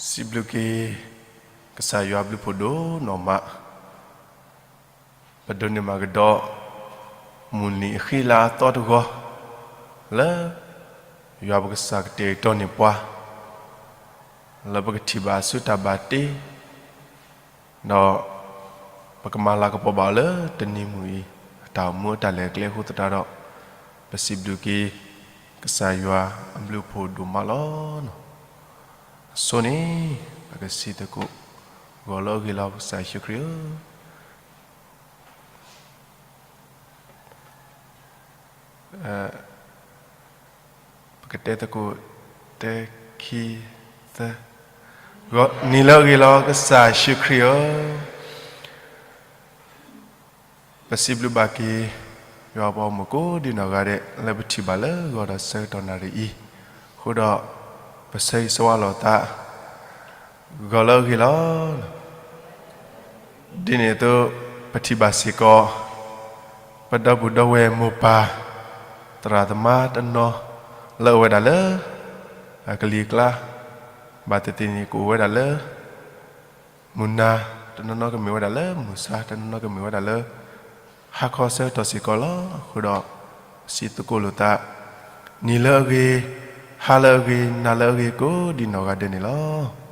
စံးဘျုးက့ၤ ကစၢ်ယွၤဘျုးဖှိၣ်ဒိၣ်နီၢ်မး, ပဒိးန့ၢ်ဘၣ်ကဒီး မုၢ်နံၤအဃံလၤအသီတဂီၤ လၢ ယွၤပကစၢ်ကတဲာ်ကတီၤန့ၢ်ပှၤ လၢပကထံၣ်ဘၣ်အစုတၢ်ဘၣ်တ့ ဒီးပကမၤလၤကပီၤဘၣ်အီၤလၢတနံၤမုၢ်အံၤ အတၢ်အိၣ်မူအတၢ်လဲၤကျဲအဃိသတးဒီး ပစံးဘျုးက့ၤ ကစၢ်ယွၤအဘျုးအဖှိၣ်ဒိၣ်မးလီၤ. အဆိန့ၣ် ပကစံးသကိး ဂီၤလၢအဂ့ၤလီၤ ကစၢ်ယ့ၣ်ၡူးခရံာ်ဧၢ, ပကတဲသကိး တၢ ခံ သၢ, နံၤလၢအဂ့ၤလီၤ ကစၢ်ယ့ၣ်ၡူးခရံာ်ဧၢ. ပစံးဘျုးဘၣ်က့ၤ ယွၤပှၤဂီၢ်မုၢ်ကိးဒံနီၢ်ဂၤဒဲး လၢပထံၣ်ဘၣ်လၢဂီၤဒီးဆၢကတီၢ်နၣ်ရံၣ်အံၤ, အဃိဒီး ပဆၢဂ့ၤဆၢဝါလိာ်သး ဂီၤလၢအဂ့ၤလီၤ. ဒ်န့ၣ်အသိး ပထံၣ်ဘၣ်စ့ၢ်ကီး ပဒီပုၢ်ဒီဝဲၢ်မိၢ်ပၢ် သရၣ်သမါတနီၤ လၢအဝဲဒၣ်လၢ အကလံၤအကျါ ဘၣ်သ့ၣ်သ့ၣ်န့ၣ် ကအိၣ်ဝဲဒၣ်လၢ မုၢ်နၤ, တနီၤနီၤကမ့ၢ်ဝဲဒၣ်လၢမုၢ်ဆါ, တနီၤနီၤကမ့ၢ်ဝဲဒၣ်လၢ ဟါခီဆၢကတီၢ်စ့ၢ်ကီးလီၤ. အဃိဒီး စံးသကိးလိာ်သး နံၤလၢအဂ့ၤ, ဟါလၢအဂ့ၤ, နၤလၢအဂ့ၤ ကိးဒံနီၢ်ဂၤဒဲးန့ၣ်လီၤ.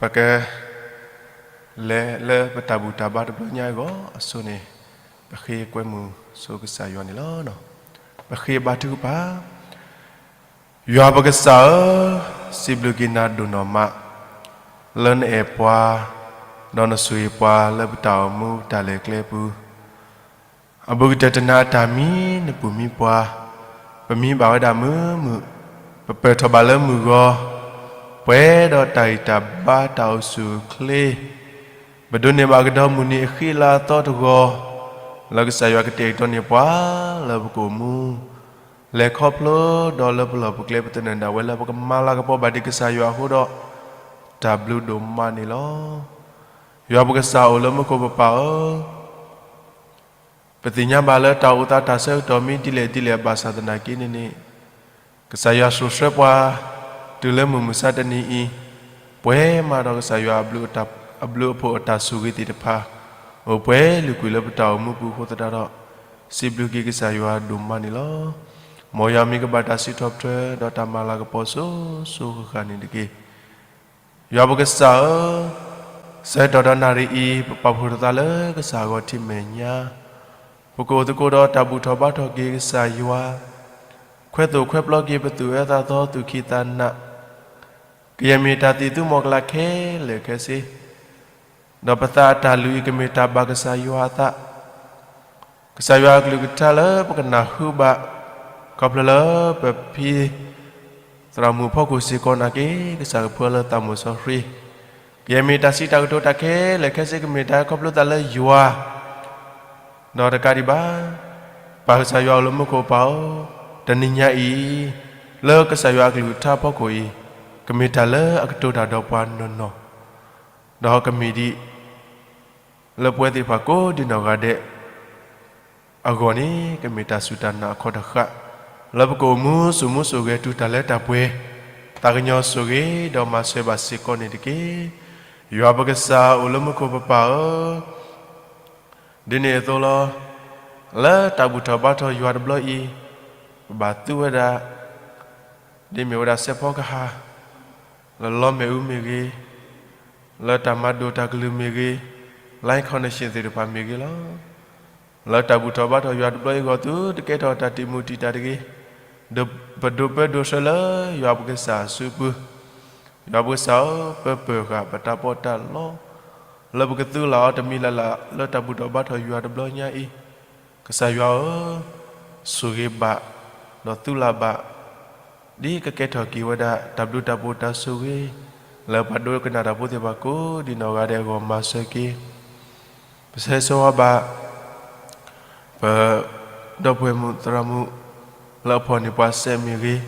ပက လဲၤလၢပတၢ်ဘူၣ်တၢ်ဘါတဘျီညါအဂီၢ်အစိၤန့ၣ် ပဃ့ကွဲမုာ်ဆိကစၢ်ယွၤန့ၣ်လီၤ. ပဃ့ဘါထုကဖၣ်, ယွၤပကစၢ်ဧၢ, စံးဘျုးက့ၤနၤဒိၣ်နီၢ်မး လၢနအဲၣ်ပှၤ ဒီးနဆိၣ်ဂ့ၤပှၤလၢပတၢ်အိၣ်မူတၢ်လဲၤကျဲပူၤ အဘူးကတၢၢ်တနၤအတၢ်မံ နပူၤမံပှၤ, ပမံဘၣ်ဝဲဒၣ်မုာ်မုာ်, ပပၢၢ်ထီၣ်ဘၣ်လၢမုၢ်ဂီၤ, ပှဲၤဒီးတၢ်ဂံၢ်တၢ်ဘါတၢ်အိၣ်ဆူၣ်အိၣ်ချ့, ပဒိးန့ၢ်ဘၣ်ကဒီးမုၢ်နံၤအဃံလၤအသီတဂီၤ, လၢကစၢ်ယွၤကတဲာ်ကတီၤန့ၢ်ပှၤ လၢပကအိၣ်မူ လဲၤခီဖျိဒီးလၢပလီၢ်ပကျဲပသနၢၣ်ဒၣ်ဝဲလၢပကမၤလၤကပီၤဘၣ်ဒံးကစၢ်ယွၤအဃိဒီး တၢ်ဘျုးဒိၣ်မးန့ၣ်လီၤ. ယွၤပကစၢ်အိၣ်လၢမူခိၣ်ပပၢ်ဧၢ, ပသ့ၣ်ညါဘၣ်လၢတၢ်အိၣ်သးတၢ်ဆၢကတီၢ်မ့ၢ်ဒ်လဲၣ်ဒ်လဲၣ်ဘၣ်ဆၣ်သနာ်က့န့ၣ်န့ၣ်, ကစၢ်ယွၤစိာ်ဆှၢပှၤ တုၤလၢမုၢ်မဆါတနံၤအံၤ, ပှဲၤမးဒီးကစၢ်ယွၤအဘျုးအဖှိၣ်အတၢ်ဆိၣ်ဂ့ၤသ့ၣ်တဖၣ် အိၣ်ပှဲၤလုာ်ကွံာ်လၢပတၢ်အိၣ်မူပူၤအဃိသတးဒီး, စံးဘျုးက့ၤကစၢ်ယွၤဒိၣ်မးန့ၣ်လီၤ. မ်ယွၤမ့ၢ်ကဘၣ်တၢ်စံးထီၣ်ပတြၢၤဒီးတၢ်မၤလၤကပီၤစိၤစိၤဃၣ်ဃၣ်န့ၣ်တက့ၢ်. ယွၤပကစၢ်ဧၢ, ဆၢကတီၢ်ဒီးနၣ်ရံၣ်အံၤ ပပာ်ဖှိၣ်ထီၣ်သးလၢကစၢ်အဂီၢ်ထံးမဲာ်ညါ, ပကအိၣ်သကိးဒီးတၢ်ဘူၣ်ထီၣ်ဘါထီၣ်က့ၤကစၢ်ယွၤ, ခွဲးသိၣ်ခွဲးပျီက့ၤပသူၣ်အၢသးသီသူၣ်ခံသးနး, ကယဲၢ်မ့ၢ်တၢ်သံၣ်သူမီၤကလၤခဲလၢာ်ခဲဆ့, ဒီးပသးအတၢ်လုၢ်အံၤကမ့ၢ်တၢ်ဘၣ်ကစၢ်ယွၤအသး ကစၢ်ယွၤအကလုၢ်ကထါလၢပကနၢ်ဟူဘၣ်, ခီဖျိလၢပဖံ သရၣ်မုၣ်ဖီခိၣ်စ့ၢ်ကီးနာ်က့ ကစၢ်ကဖၢလၢသးမိၣ်စီဆှံ, ကယဲၢ်မ့ၢ်တၢ်စံးတၢ်ကတိၤတၢ်ခဲလၢာ်ခဲဆ့ကမ့ၢ်တၢ်ခီဖျိသးလၢယွၤ, ဒီးတကးဒံးဘၣ်, ပၢ်ကစၢ်ယွၤအိၣ်လၢမူခိၣ်ပၢ်ဧၢ, တနံၤညါအံၤ, လၢကစၢ်ယွၤအကလုၢ်ကထါဖီခိၣ်အံၤ, ကမ့ၢ်တၢ်လၢအကတိၤတၢ်ဒီးပှၤနီၢ်နီၢ်, ဒီးကမ့ၢ်ဒ် လၢပဝဲသ့ၣ်တဖၣ်ကိးဒံနီၢ်ဂၤဒဲး အဂီၢ်န့ၣ် ကမ့ၢ်တၢ်စူၢ်တၢ်နာ်အခီတဃာ်, လၢပကအိၣ်မူစိာ်မူစိာ်ဂဲၤတုၤတၢ်လၢတၢ်ပှဲၤ, သးကညီၤဆိၣ်ဂ့ၤဒီးမၤစၢၤဘၣ်စ့ၢ်ကီးန့ၣ်တက့ၢ်. ယွၤပကစၢ်အိၣ်လၢမူခိၣ်ပပၢ်ဧၢ, ဒ်န့ၣ်အသိးလီၤ. လၢတၢ်ဘူၣ်ထီၣ်ဘါထီၣ်ယွၤတဘျီအံၤ, ပဘၣ်သူဝဲဒၣ် ဒ်မ့ၢ်ဝဲဒၣ်စဲးဖီကဟၣ်, လၢလီမ့ၣ်အူမ့ၢ်ဂ့ၤ, လၢတၢ်မၤဒိၣ်တၢ်ကလုၢ်မ့ၢ်ဂ့ၤ, line connection သ့ၣ်တဖၣ်မ့ၢ်ဂ့ၤလီၤ. လၢတၢ်ဘူၣ်ထီၣ်ဘါထီၣ်ယွၤတဘျီအံၤအဂီၢ် သုတကဲထီၣ်တၢ်တံာ်မုၢ်တံာ်တာ်တဂ့ၤ. ပဒိးပၢဒိးဆှၢလၢယွၤပကစၢ်အစုပူၤ, ယွၤပကစၢ်ဧၢ, ပပၢၤဃာ်ပတၢ်ပီးတၢ်လီ လၢပကသူလၢ်အီၤတမံၤလၢ်လၢ် လၢတၢ်ဘူၣ်ထီၣ်ဘါထီၣ်ယွၤတဘျီညါအံၤ, ကစၢ်ယွၤဧၢ, ဆိၣ်ဂ့ၤဘၣ်, ဒီးသူလၢ်ဘၣ်, ဒ်ကကဲထီၣ်က့ၤဝဲဒၣ် တၢ်ဘျုးတၢ်ဖှိၣ်တၢ်ဆိၣ်ဂ့ၤ, လၢပှၤဒိကနၣ်တၢ်ဖိသ့ၣ်တဖၣ်ကိးဒံနီၢ်ဂၤဒဲးအဂီၢ်မၤစၢၤက့ၤ ပဆၢဂ့ၤဆၢဝါဘၣ် ပဒီပုၢ်ဝဲၢ်မုၣ်သရၣ်မုၣ် လၢအဖီၣ်န့ၢ်ပှၤစဲးမ့ၢ်ဂ့ၤ,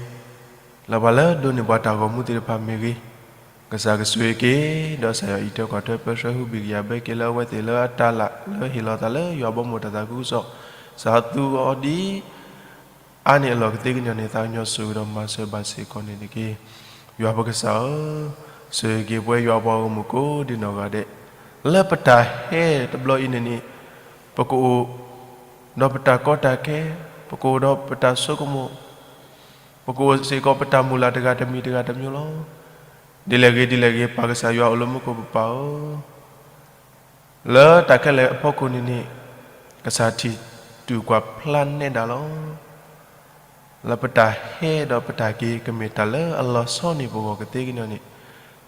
လၢပှၤလၢဒိးန့ၢ်ပှၤတၢ်ဂီၤမူသ့ၣ်တဖၣ်မ့ၢ်ဂ့ၤ, ကစၢ်ကဆိၣ်ဂ့ၤက့ၤ ဒီးကစၢ်ယွၤအံးထွဲကွၢ်ထွဲပၢဆှၢဟူးဘံၣ်ကယၤဘၢက့ၤလၢအဝဲသ့ၣ်လၢအတၢ်လၢ်လၢဟ့ၣ်လီၤသးလၢယွၤဘီမုၢ်တၢ်သးခုကစီၣ်, စးသူအီၤဒ် အါန့ၢ်အလီၢ်ကသ့ကညီၤန့ၣ် သးကညီၤဆိၣ်ဂ့ၤဒီးမၤစၢၤဘၣ်စ့ၢ်ကီးန့ၣ်တက့ၢ်. ယွၤပကစၢ်ဧၢ, ဆိၣ်ဂ့ၤက့ၤပဝဲယွၤပှၤဂီၢ်မုၢ်ကိးဒံးနီၢ်ဂၤဒဲး, လၢပတၢ်ဟဲတဘျီအံၤန့ၣ်န့ၣ်, ပကအိၣ်ဒီးပတၢ်ကီတၢ်ခဲ, ပကအိၣ်ဒီးပတၢ်ဆိကမိၣ်, ပကအိၣ်စ့ၢ်ကီးပတၢ်မုၢ်လၢ်တဂၤတမံၤတဂၤတမံၤလီၤ. ဒ်လဲၣ်ဂ့ၤဒ်လဲၣ်ဂ့ၤ ပၢ်ကစၢ်ယွၤအိၣ်လၢမူခိၣ်ပပၢ်ဧၢ လၢတၢ်ခဲလၢာ်အဖီခိၣ်န့ၣ်န့ၣ်, ကစၢ်ထံၣ်တူၢ်ကွၢ်ဖျါနဲဒၣ်လီၤ. လၢပတၢ်ဟဲဒီးပတၢ်က့ၤ ကမ့ၢ်တၢ်လၢအလီၤဆီန့ၢ်ပဂီၢ်ကသ့ကညီန့ၣ်,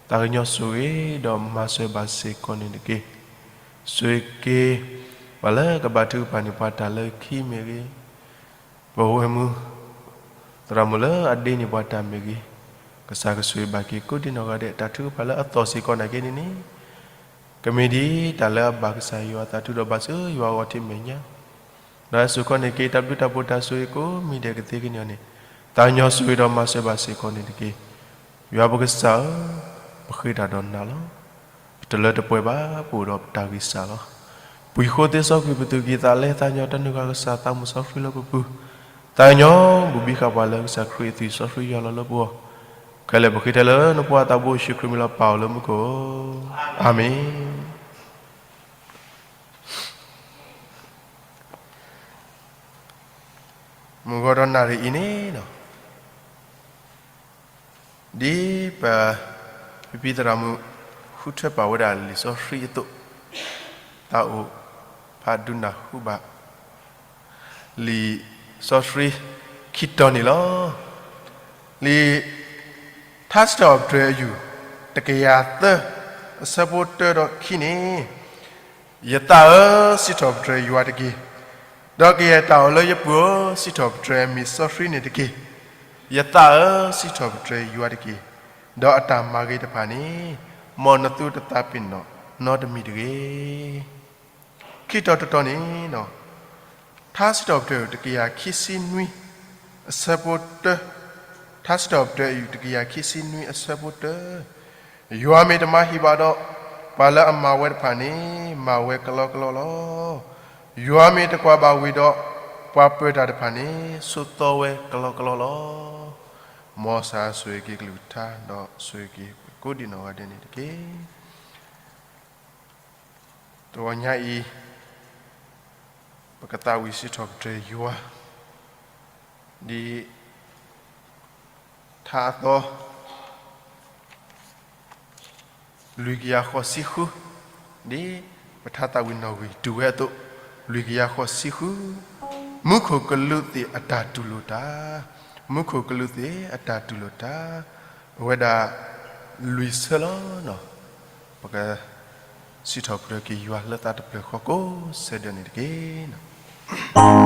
သးကညီၤဆိၣ်ဂ့ၤဒီးမၤစၢၤဘၣ်စ့ၢ်ကီးန့ၣ်တက့ၢ်. ဆိၣ်ဂ့ၤက့ၤ ပှၤလၢကဘါထုကဖၣ်န့ၢ်ပှၤတၢ်လၢခံမ့ၢ်ဂ့ၤ, ပဝဲမူ သရၣ်မုၣ်လၢအဒ့န့ၢ်ပှၤတၢ်မ့ၢ်ဂ့ၤ, ကစၢ်ကဆိၣ်ဂ့ၤဘၣ်က့ၤကိးဒံးနီၢ်ဂၤဒဲး, တၢ်ထုကဖၣ်လၢအသီၣ်စ့ၢ်ကီးနာ်က့န့ၣ်န့ၣ်, ကမ့ၢ်ဒ်တၢ်လၢအဘၣ်ကစၢ်ယွၤအသး ထုးဒီးဘၣ်ဆူယွၤအဂီၢ်ထံးမဲာ်ညါ, ဒီးဟဲစိာ်ခီန့ၢ်က့ၤတၢ်ဘျုးတၢ်ဖှိၣ်တၢ်ဆိၣ်ဂ့ၤကိးမံၤဒဲးကသ့ကညီန့ၣ်, သးကညီၤဆိၣ်ဂ့ၤဒီးမၤစၢၤဘၣ်စ့ၢ်ကီးန့ၣ်တက့ၢ်. ယွၤပကစၢ်ဧၢ, ပဃ့တၢ်ဒီးနၤလီၤ. ပတလၢတပှဲၤဘၣ်, ပအိၣ်ဒီးပတၢ်ဂံၢ်စၢ်လီၤ. ပှၤဃိသ့စီကွံာ်ပသူၣ်ကံၢ်သးလဲ သးကညီၤတၢ်နုာ်လီၤကစၢ်သးမုၣ်စီဆှံလၢပပူၤ, သးကညီၤဘူးဘံဃာ်ပှၤလၢကစၢ်ခရံာ်အသွံၣ်စီဆှံယွၤလီၤလၢပဂီၢ်, ခဲလၢာ်ပဃ့ထဲလၢနဖိသးဘိယ့ၣ်ၡူးခရံာ်မံၤလီၤ ပၢ်အိၣ်လၢမူခိၣ်ဧၢ, အၤမ့ၣ်. မုၢ်ဂီၤဒီးနၣ်ရံၣ်အံၤန့ၣ်လီၤ. ဒ်ပ ဖံဖံသရၣ်မုၣ် ဃုထၢပာ်ဝဲဒၣ်လံာ်စီဆှံအသိး, သးအိၣ်ဖးဒိၣ်နၢ်ဟူဘၣ် လံာ်စီဆှံခံတီၤန့ၣ်လီၤ. လံာ် ထါစံးထီၣ်ပတြၢၤအယူၢ် တကယၤသၢ အဆၢဖိတၢဒီးခံန့ၣ်, ယသးဧၢ, စံးထီၣ်ပတြၢၤယွၤတက့ၢ်. ဒီးကယဲၢ်တၢ်အိၣ်လၢယပူၤဧၢ, စံးထီၣ်ပတြၢၤအမံၤစီဆှံန့ၣ်တက့ၢ်. ယသးဧၢ, စံးထီၣ်ပတြၢၤယွၤတက့ၢ်. ဒီးအတၢ်မၤဂ့ၤတဖၣ်န့ၣ်, မ်နသူတသးပ့ၤနီၣ်နီတမံၤတဂ့ၤ. ခံတီၤတတီၤန့ၣ်, ထါစံးထီၣ်ပတြၢၤတကယၤခံဆံနွံ အဆၢဖိတၢ, ထါစံးထီၣ်ပတြၢၤအယူၢ်တကယၤခံဆံနွံအဆၢဖိတၢ, ယွၤမ့ၢ်တမၤဟံၣ်ဘၣ်ဒီး, ပှၤလၢအမၤဝဲတဖၣ်န့ၣ် မၤဝဲကလီကလီလီၤ. ယွၤမ့ၢ်တကွၢ်ဘၣ်ဝံၤဒီး, ပှၤပၢၤတၢ်တဖၣ်န့ၣ် ဆိးသီဝဲကလီကလီလီၤ. မ်စီၤဆိၣ်ဂ့ၤက့ၤကလုၢ်ကထါ ဒီးဆိၣ်ဂ့ၤက့ၤကိးဒံးနီၢ်ဂၤဒဲးန့ၣ်တက့ၢ်. တဂီၤညါအံၤ, ပကသးဝံၣ်စံးထီၣ်ပတြၢၤယွၤ, ဒ် ထါအသီ လွံၢ်ကယၤဃိးဆံဃု, ဒ်ပထါသးဝံၣ်နီၣ်ဂံၢ်တုၤဝဲအသိး, လွံၢ်ကယၤဃိးဆံဃု, မူခိၣ်ကလူးသ့ၣ်အတၢ်တူၢ်လိာ်တၢ်, မူခိၣ်ကလူးသ့ၣ်အတၢ်တူၢ်လိာ်တၢ်, အဝဲဒၣ် လွံၢ်ဆၢလီၤ. ပက စံးထီၣ်ပတြၢၤက့ၤယွၤလၢသးတဖျၢၣ်ဃီကိးဆၢဒၢးန့ၣ်တက့ၢ်.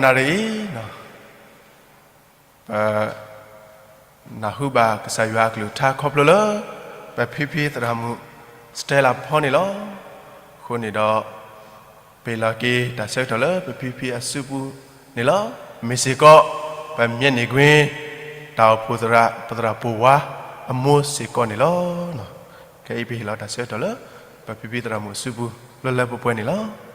နၣ်ရံၣ်အံၤ ပ နၢ်ဟူဘၣ်ကစၢ်ယွၤအကလုၢ်ကထါခီဖျိလၢ ပဖံဖံသရၣ်မုၣ် Stella ဖီန့ၣ်လီၤ. အဃိန့ၣ်ဒီး ပဟ့ၣ်လီၤက့ၤတၢ်ဆၢကတီၢ်လၢပဖံဖံအစုပူၤန့ၣ်လီၤ. မ့ၢ်စ့ၢ်ကီး ပမ့ၢ်န့ၢ်ကွ့ တၢ်အိၣ်ဖှိၣ်သရၣ် ပသရၣ်ပိာ်ဝါအမိၢ်စ့ၢ်ကီးန့ၣ်လီၤ. ခဲအံၤပဟ့ၣ်လီၤတၢ်ဆၢကတီၢ်လၢ ပဖံဖံသရၣ်မုၣ်အစုပူၤ လၢလၢပှဲၤပှဲၤန့ၣ်လီၤ.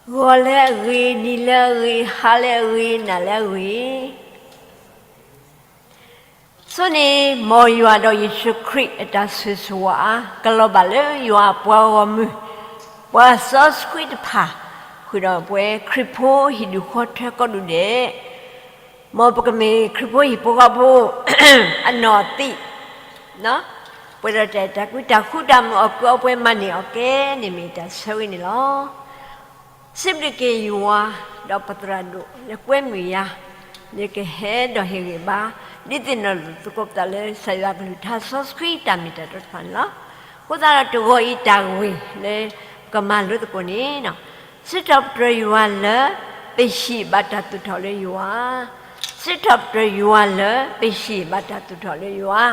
ဂီၤလၢအဂ့ၤ, နံၤလၢအဂ့ၤ, ဟါလၢအဂ့ၤ, နၤလၢအဂ့ၤ. ဆိန့ၣ် မ်ယွၤဒီးယ့ၣ်ၡူးခရံာ်အတၢ်ဆိၣ်ဂ့ၤဆိၣ်ဝါ ကလီၤဘၣ်လၢယွၤအပှၤဂီၢ်မုၢ်, ပှၤစီဆှံတဖၣ်, ဃုာ်ဒီးပဝဲခရံာ်ဖိဟံၣ်ဒူၣ်ဃီထၢကီၢ်ဒူၣ်ဒဲး, မ်ပကမ့ၢ်ခရံာ်ဖိဟံၣ်ဖိဃီဖိ အနီၢ်သံး, ပှဲၤဒီးတၢ်အဲၣ်တၢ်ကွံတၢ်ဃူတၢ်မုာ်အီၣ်ကုးအီပှဲၤမၤန့ၢ်အီၤကဲန့ၣ်မ့ၢ်တၢ်ဆၢဂ့ၤန့ၣ်လီၤ. စံးဘျုးက့ၤယွၤ ဒီးပသရၣ်ဒိၣ်လၢကွဲမုာ်ယၤ, နကဟဲဒီးဟ့ၣ်ဂံၢ်ဘါ ဒ်သိးဒီးလိာ်သကိးပသးလၢကစၢ်ယွၤအကလုၢ်ကထါစီဆှံတၢ်မ့ၢ်တၢ်တီတဖၣ်န့ၣ်လီၤ. အဃိသတးဒီးတဂီၤအံၤတၢ်ဂ့ၢ်လၢပကမၤလိသကိးန့ၣ်, စံးထီၣ်ပတြၢၤယွၤလၢ ပဟံၣ်ဘၣ်တၢ်သူၣ်ထီၣ်လၢယွၤ, စံးထီၣ်ပတြၢၤယွၤလၢ ပဟံၣ်ဘၣ်တၢ်သူၣ်ထီၣ်လၢယွၤ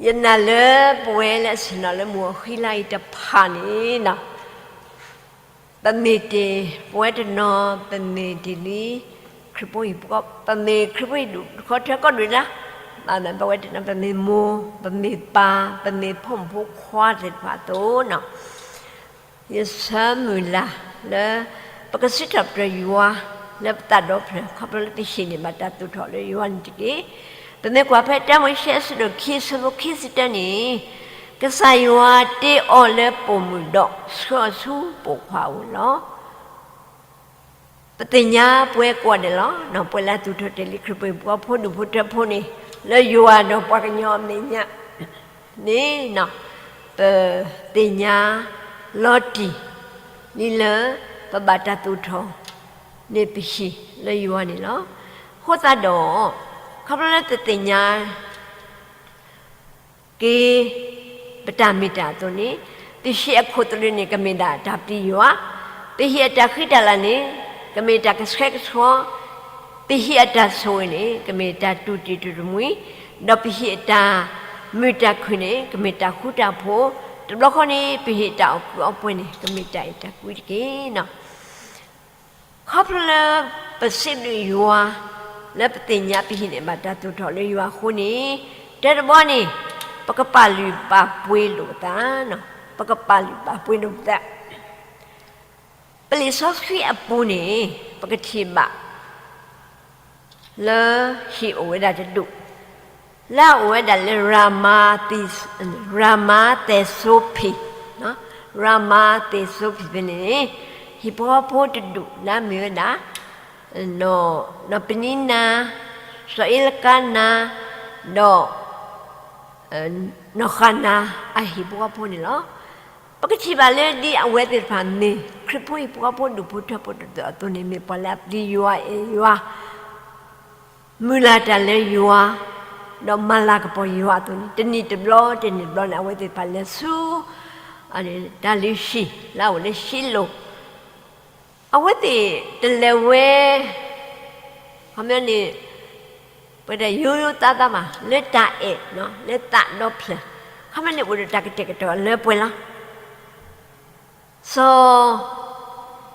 ယနာ်လၢပဝဲလၢအဆ့ၣ်နီၤလၢမုၢ်အဃံလါအံၤတဖၣ်န့ၣ်, ပမ့ၢ်တ့ၢ်ပဝဲတနီၤ ပမ့ၢ်တ့ၢ်လံ ခရံာ်ဖိဟံၣ်ဖိ, ပမ့ၢ်ခရံာ်ဖိဟံၣ်ဒူၣ်ဃီထၢကီၢ်ဒူၣ်လၢ်, ဘၣ်မ့ၢ်ပဝဲတနီၤ ပမ့ၢ်မိၢ် ပမ့ၢ်ပၢ် ပမ့ၢ်ဖိမုၣ်ဖိခွါသ့ၣ်တဖၣ်အသိးန့ၣ် ယဆၢမုၢ်လၢ်လၢ ပကစံးထီၣ်ပတြၢၤယွၤ လၢပသးဒီဖျၢၣ် ခီဖျိလၢပဟံၣ်န့ၢ်ဘၣ်တၢ်သူၣ်ထီၣ်လၢယွၤန့ၣ်တက့ၢ်. ပမ့ၢ်ကွၢ်ဖဲတၢမိၤၡ့အဆၢဒိၣ်ခံ အဆၢဖိခံဆံတၢန့ၣ်, ကစၢ်ယွၤတ့အီၤလၢပိာ်မုၣ်ဒီး ဆှၢအီၤဆူပိာ်ခွါအအိၣ်လီၤ. ပသ့ၣ်ညါပဝဲကိးဂၤဒဲးလီၤ. ပဝဲလၢအသူၣ်ထီၣ်တ့ၢ်လံခရံာ်ဖိဟံၣ်ဖိဃီဖိဒူၣ်ဖိထၢဖိန့ၣ် လၢယွၤဒီးပှၤကညီအမဲာ်ညါန့ၣ်, ပသ့ၣ်ညါလီၤတံၢ် လံလၢ ပဘၣ်တၢ်သူၣ်ထီၣ်န့ၢ်ပဟံၣ်လၢယွၤန့ၣ်လီၤ. အဃိသတးဒီး ခီဖျိလၢပသ့ၣ်ညါ က့ၤ ပတၢ်မ့ၢ်တၢ်အသိးန့ၣ်, ပဟံၣ်အခိၣ်သလုးန့ၣ် ကမ့ၢ်ဒၣ်တၢ်ပျံၤယွၤ, ပဟံၣ်အတၢ်ဃံတၢ်လၤန့ၣ် ကမ့ၢ်တၢ်ကဆှဲကဆှီ, ပဟံၣ်အတၢ်ဆိၣ်ဂ့ၤန့ၣ် ကမ့ၢ်တၢ်တူၢ်တံၢ်တူၢ်တမှံၤ, ဒီးပဟံၣ်အတၢ်မုာ်တၢ်ခုၣ်န့ၣ် ကမ့ၢ်တၢ်ဃူတၢ်ဖိး, တဘျီဃီန့ၣ် ပဟံၣ်အတၢ်အီၣ်ကုးအီပှဲၤန့ၣ် ကမ့ၢ်တၢ်အဲၣ်တၢ်ကွံတက့ၢ်. ခီဖျိလၢပစံးဘျုးယွၤ လၢပသ့ၣ်ညါပဟံၣ်န့ၢ်ဘၣ်တၢ်သူၣ်ထီၣ်လၢယွၤအဃိန့ၣ်, တၢတဘီန့ၣ် ပကပာ်လုၢ်ပာ်ပှ့ၤလိာ်ပသး, ပကပာ်လုၢ်ပာ်ပှ့ၤလိာ်ပသး. ပလံာ်စီဆှံအပူၤန့ၣ် ပကထံၣ်ဘၣ် လၢဟံၣ်အိၣ်ဝဲဒၣ်တဒူၣ်, လၢအအိၣ်ဝဲဒၣ်လၢ ရၤမၤသ့းစိဖံး, ရၤမၤသ့းစိဖံးဖဲန့ၣ်န့ၣ်, ဟံၣ်ဖိဃီဖိတဒူၣ်လၢအမ့ၢ်ဝဲဒၣ် နီၢ်ပနံနၤ, စီၤအ့လကါနၤ, ဒီး နီၢ်ဃၤနၤအဟံၣ်ဖိဃီဖိန့ၣ်လီၤ. ပကထံၣ်ဘၣ်လၢဒ်အဝဲသ့ၣ်တဖၣ်မ့ၢ် ခရံာ်ဖိဟံၣ်ဖိဃီဖိဒူၣ်ဖိထၢဖိတဒူၣ်အသိးန့ၣ် မ့ၢ်ပှၤလၢအပျံၤယွၤအဲၣ်ယွၤ မုၢ်လၢ်တၢ်လၢယွၤ, ဒီးမၤလၤကပီၤယွၤအသိးန့ၣ် တနံၣ်တဘျီတနံၣ်တဘျီန့ၣ် အဝဲသ့ၣ်တဖၣ်လဲၤဆူ တၢ်လုၢ်ဟံၣ်လၢအအိၣ်လၢၡံလိၣ်, အဝဲသ့ၣ်တလဲၤဝဲ ခီပညီန့ၣ် ပဝဲဒၣ်ယိယိသးသးဘၣ် လၢတၢ်အဲၣ် လၢသးဒီဖျၢၣ်, ခီပညီန့ၣ် အိၣ်ဒီးတၢ်ကတဲာ်ကတီၤလၢပှဲၤလီၤ. စီၤ,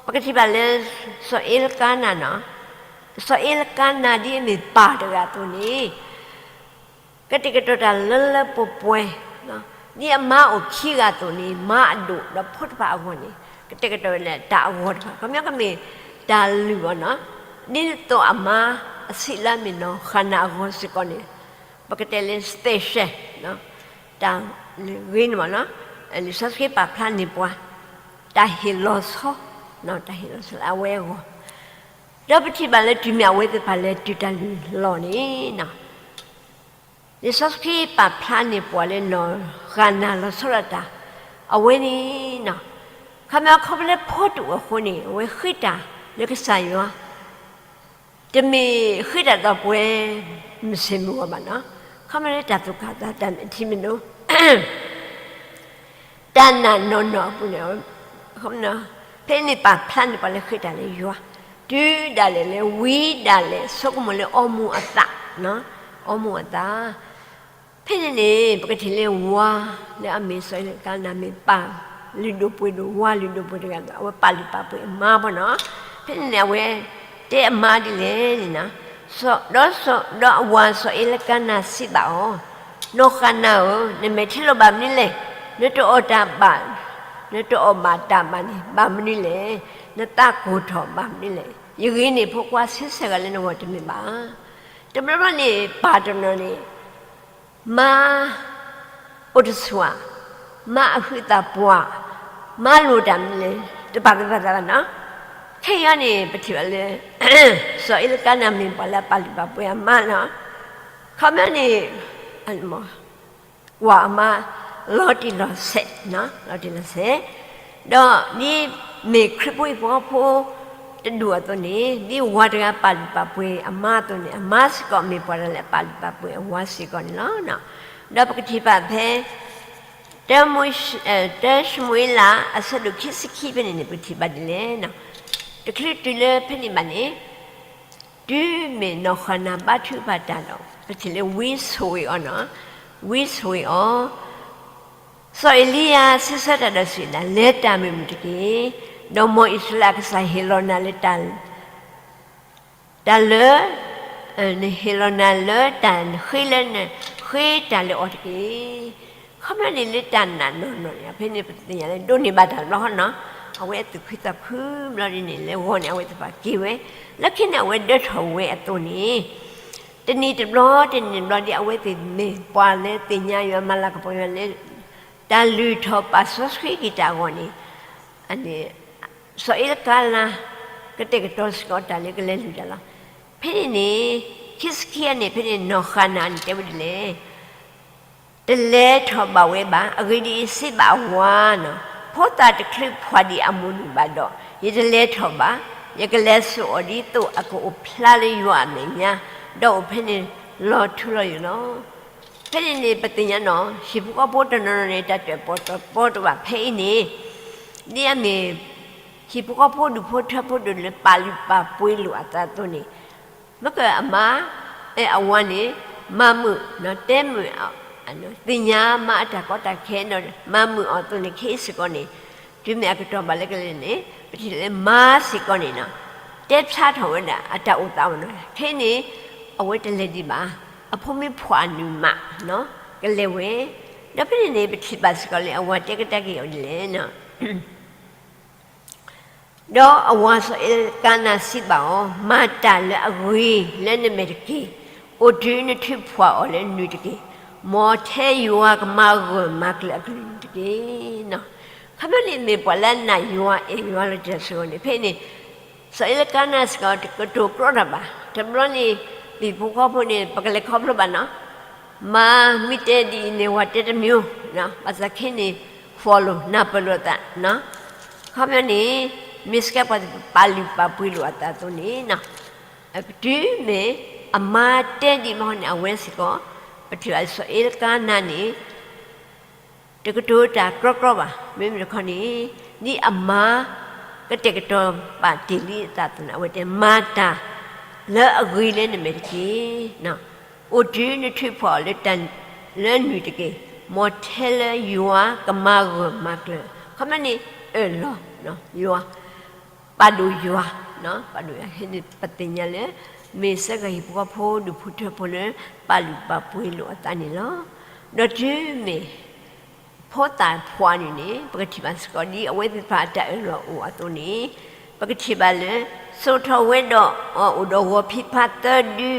ပကထံၣ်ဘၣ်လၢ စီၤအ့လကါနၤန့ၣ်, စီၤအ့လကါနၤဒ်အမ့ၢ်ပၢ်တဂၤအသိးန့ၣ် ကတဲာ်ကတီၤတၢ်လၢလၢပှဲၤပှဲၤ, ဒ်အမါအိၣ်ခံဂၤအသိးန့ၣ် မါအဒိၣ်ဒီးဖိတဖၣ်အဂီၢ်န့ၣ် ကတဲာ်ကတီၤဝဲဒၣ်တၢ်အဂီၤတဖၣ် ခီပညီကမ့ၢ်တၢ်လုၢ်အီၤန့ၣ်, ဒ်သိးအမါအဆံးလၢအမ့ၢ်နီၢ်ဃၤနၤအဂီၢ်စ့ၢ်ကီးန့ၣ် ပကတဲလၢ special တၢ်လုၢ်ဂ့ၤန့ၣ်မ့ၢ်နီၢ်, လံာ်စီဆှံပာ်ဖျါန့ၢ်ပှၤ တၢ်ဟ့ၣ်လီၤဆီ, တၢ်ဟ့ၣ်လီၤဆီလၢအဝဲအဂီၢ်, ဒီးပထံၣ်ဘၣ်လၢတုၤမ့ၢ်အဝဲသ့ၣ်တဖၣ်လဲၤတုၤတၢ်လုၢ်လီၢ်န့ၣ် လံာ်စီဆှံပာ်ဖျါန့ၢ်ပှၤလၢနီၢ်ဃၤနၤလီၤဆီဒၣ်တၢ်, အဝဲန့ၣ် ခီပညီခီဖျိလၢဖီတအိၣ်အဃိန့ၣ် အဝဲဃ့တၢ်လၢကစၢ်ယွၤ, တမ့ၢ်ဃ့တၢ်ဒီးပှဲၤမုၢ်ဆ့ၣ်မုၢ်ဂီၤဘၣ်နီၤ. ခီဖျိလၢတၢ်သူၣ်ကၢ်သး တၢ်မဲာ်ထံမဲာ်နိ တၢ်နာ်နီၢ်နီၢ်အပူၤန့ၣ်, ဖဲန့ၣ်ပာ်ဖျါန့ၢ်ပှၤလၢဃ့တၢ်လၢယွၤ, တုၤဒၣ်လဲာ်လၢ ဝံဒၣ်လဲာ်ဆိကမိၣ်လၢအီမူၤအသး, အီမူၤအသး. ဖဲန့ၣ်န့ၣ် ပကထံၣ်လၢဝၤလၢအမ့ၢ်စီၤအ့လကါနၤ မ့ၢ်ပၢ်လုၢ်ဒိၣ်ပှ့ၤဒိၣ် ဝၤလုၢ်ဒိၣ်ပှ့ၤဒိၣ်တဂၤဒီး အဝဲပာ်လုၢ်ပာ်ပှ့ၤအမါဘၣ်နီၤ. ဖဲန့ၣ်န့ၣ် အဝဲတဲအမါဒ်လဲၣ်န့ၣ်, ဒီးစီၤ, ဒီးစီၤအ့လကါနၤစံးဘၣ်အီၤ, နီၢ်ဃၤနၤဧၢ, နမဲာ်ထံလီၤဘၣ်မနုၤလဲၣ်. နတအီၣ်တၢ်ဘၣ်, နတအီၣ်ဘၣ်တၢ်ဘၣ်န့ၣ် ဘၣ်မနုၤလဲၣ်. နသးကိၢ်ထီၣ်ဘၣ်မနုၤလဲၣ်. ယဂ့ၤန့ၢ်ဖိခွါဆံဆဲၣ်ဂၤလၢနဂီၢ်တမ့ၢ်ဘၣ်. တဘျီဘျီန့ၣ် ပၢ်တနီၤန့ၣ် မါအိၣ်တဆူၣ်, မါအဟုးသးပှၢ်, မါလိၣ်တၢ်မနုၤလဲၣ် တပာ်သူၣ်ပာ်သးဘၣ်နီၤ. ခဲအံၤန့ၣ် ပထံၣ်ဘၣ်လၢ စီၤအ့လကါနၤမ့ၢ်ပှၤလၢအပာ်လုၢ်ပာ်ပှ့ၤအမါနီၤ. ခီပညီန့ၣ် ကွၢ်အမါ လီၤတံၢ်လီၤဆဲး, လီၤတံၢ်လီၤဆဲး, ဒီးဒ်မ့ၢ်ခရံာ်ဖိဟံၣ်ဖိဃီဖိတဒူၣ်အသိးန့ၣ် ဒ်ဝၤတဂၤပာ်လုၢ်ပာ်ပှ့ၤအမါအသိးန့ၣ် အမါစ့ၢ်ကီးမ့ၢ်ပှၤတဂၤလၢအပာ်လုၢ်ပာ်ပှ့ၤအဝၤစ့ၢ်ကီးန့ၣ်လီၤ. ဒီးပကထံၣ်ဘၣ်ဖဲ တၢ, တၢၡမူၤအ့လး အဆၢဒိၣ်ခံဆံခံဖဲန့ၣ်န့ၣ် ပကထံၣ်ဘၣ်ဒ်လဲၣ်. တချုးတုၤလၢဖဲန့ၣ်ဘၣ်န့ၣ် တုၤမ့ၢ်နီၢ်ဃၤနၤဘါထုကဖၣ်တၢ်ဒီး ပထံၣ်လၢဝံဆိၣ်ဂ့ၤအီၤနီၤ, ဝံဆိၣ်ဂ့ၤအီၤ, စီၤအ့လံယၤစံးဆၢတၢ်ဒီးစံးဝဲဒၣ်, လဲၤတၢ်မုာ်မုာ်တက့ၢ်. ဒီးမ်အံၣ်စရ့လးအကစၢ်ဟ့ၣ်လီၤနၤလၢ တၢ်လၢ, နဟ့ၣ်လီၤနၤလၢတၢ်ဃ့လၢနဃ့တၢ်လၢအီၤတက့ၢ်. ခီပညီန့ၣ်လၢတၢ်နာ်နီၢ်နီၢ်န့ၣ် ဖဲန့ၣ်ပသ့ၣ်ညါလၢ ဒိးန့ၢ်ဘၣ်တၢ်တဘျီဃီနီၤ, အဝဲအသူၣ်ခုသးခုဘျီဒ်န့ၣ် လဲၤဂီၤန့ၣ် အဝဲသ့ၣ်တဖၣ်က့ၤဝဲ, လၢခံန့ၣ် အဝဲဒၢထီၣ်ဝဲအသိးန့ၣ် တနံၤတဘျီ တနံၤတဘျီဒ် အဝဲသ့ၣ်မ့ၢ်ပှၤလၢသ့ၣ်ညါယွၤ မၤလၤကပီၤယွၤလၢ တၢ်လုၢ်ထီၣ်ပာ်စီဆှံက့ၤတၢ်အဂီၢ်န့ၣ် စီၤအ့လကါနၤ ကတဲာ်ကတီၤစ့ၢ်ကီးတၢ်လၢကလဲၤလုၢ်တၢ်လီၤ. ဖဲန့ၣ်န့ၣ် ခံဆံခံန့ၣ် ဖဲန့ၣ်နီၢ်ဃၤနၤန့ၣ် တဲဝဲဒ်လဲၣ်, တလဲၤထီၣ်ဘၣ်ဝဲဘၣ်. အဂ့ၢ်ဒ်အံၤ, စံးဘၣ်အဝၤနီၤ, ဖိသၣ်တချုးဖှီၣ်ဒံးအမိၢ်နုၢ်ဘၣ်ဒီး ယတလဲၤထီၣ်ဘၣ်. ယကလဲၤစိာ်အီၤဒ်သိးအကအိၣ်ဖျါလၢယွၤအမဲာ်ညါ, ဒီးအိၣ်ဖဲန့ၣ်လီၤထူလီၤယိာ်လီၤ. ဖဲန့ၣ်န့ၣ် ပသ့ၣ်ညါနီၤ, ဟံၣ်ဖိဃီဖိတနီၤနီၤန့ၣ် တၢ်တၢၣ်ပီၣ်တၢၣ်ပီတဘၣ်ဖဲအံၤန့ၣ်, ဒ်အမ့ၢ် ဟံၣ်ဖိဃီဖိဒူၣ်ဖိထၢဖိဒူၣ်လၢပာ်လုၢ်ပာ်ပှ့ၤလိာ်အသးအသိးန့ၣ်, မ့ၢ်ကမါ, အဝၤန့ၣ် မၤမုာ်, တဲမုာ်, သ့ၣ်ညါမါအတၢ်ကီတၢ်ခဲဒီး မၤမုာ်အီၤအသိးန့ၣ် ခဲအံၤစ့ၢ်ကီးန့ၣ်, တုၤမ့ၢ်အကတီၢ်ဘၣ်လၢကလဲၤန့ၣ် ပထံၣ်လၢမါစ့ၢ်ကီးန့ၣ်နီၤ, တဲဖျါထီၣ်ဝဲဒၣ်အတၢ်အိၣ်သးအီၤနီၤ. ခဲအံၤန့ၣ် အဝဲတလဲၤဒံးဘၣ်, အဖိမုၣ်ဖှီၣ်အနုၢ်မး, ကလဲၤဝဲ, ဒီးဖဲန့ၣ်န့ၣ် ပထံၣ်ဘၣ်စ့ၢ်ကီးလၢအဝၤတဲကဒါက့ၤအီၤဒ်လဲၣ် ဒီးအဝၤစီၤအ့လကါနၤစံးဘၣ်အီၤ, မၤတၢ်လၢအဂ့ၤလၢနမဲာ်တက့ၢ်. အိၣ်တုၤနထုးဖှီၣ်အီၤလၢနုၢ်တက့ၢ်. မ်ထဲယွၤကမၤဂၢၢ်မၤကျၢၤအကလုၢ်နုၢ်တက့ၢ်. ခီဖျိလၢမ့ၢ်ပှၤလၢအနာ်ယွၤအဲၣ်ယွၤလီၤတံၢ်လီၤဆဲးအဂီၢ်န့ၣ် ဖဲန့ၣ် စီၤအ့လကါနၤစ့ၢ်ကီး တကတိၤကြီတၢ်ဘၣ်. တဘျီန့ၣ် ဟံၣ်ဖိဃီဖိန့ၣ် ပကလဲၤခီဖျိဘၣ်နီၤ, မၤမ့ၢ်တဲဒ်အံၤန့ၣ် ဝၤတဲတမံၤ, ဘၣ်ဆၣ်ခဲအံၤန့ၣ် ဖှီၣ်လိာ်နၢ်ပၢၢ်လိာ်အသး, ခီပညီန့ၣ် မ့ၢ်စ့ၢ်ကီးပှၤပာ်လုၢ်ပာ်ပှ့ၤလိာ်အသးအသိးန့ၣ် တုၤမ့ၢ်အမါတဲဒ်န့ၣ်န့ၣ် အဝဲစ့ၢ်ကီး ပထံၣ်ဘၣ်စီၤအ့လကါနၤန့ၣ် တကတိၤတၢ်ကြီကြီဘၣ်. မ့မ့ၢ်တခီန့ၣ် ဒ်အမါကတဲာ်ကတီၤပာ်တ့ၢ်လံအသးအသိးန့ၣ် အဝဲတဲ မၤတၢ်လၢအဂ့ၤလၢနမဲာ်တက့ၢ်. အိၣ်တုၤနထုးဖှီၣ်အီၤလၢတၢ် လၢနုၢ်တက့ၢ်. မ်ထဲလၢယွၤကမၤဂၢၢ်မၤကျၢၤ, ခီပညီန့ၣ် အၢၣ်လီၤယွၤ, ပာ်ဒိၣ်ယွၤ, ပာ်ဒိၣ်ယွၤ. ဖဲန့ၣ်ပသ့ၣ်ညါလၢ မ့ၢ်စ့ၢ်ကီးဟံၣ်ဖိဃီဖိဒူၣ်ဖိထၢဖိလၢ ပာ်လုၢ်ပာ်ပှ့ၤလိာ်အသးန့ၣ်လီၤ. ဒီးတုၤမ့ၢ် ဖိသၣ်ဖှီၣ်နုၢ်န့ၣ် ပကထံၣ်ဘၣ်စ့ၢ်ကီးဒ်အဝဲသ့ၣ်တဖၣ်အတၢ်အၢၣ်လီၤအိၣ်အသိးန့ၣ်, ပကထံၣ်ဘၣ်လၢ စိာ်ထီၣ်ဝဲဒီးအီၤအိၣ်ဒီးဂီၤဖံးဖါသၢဒု,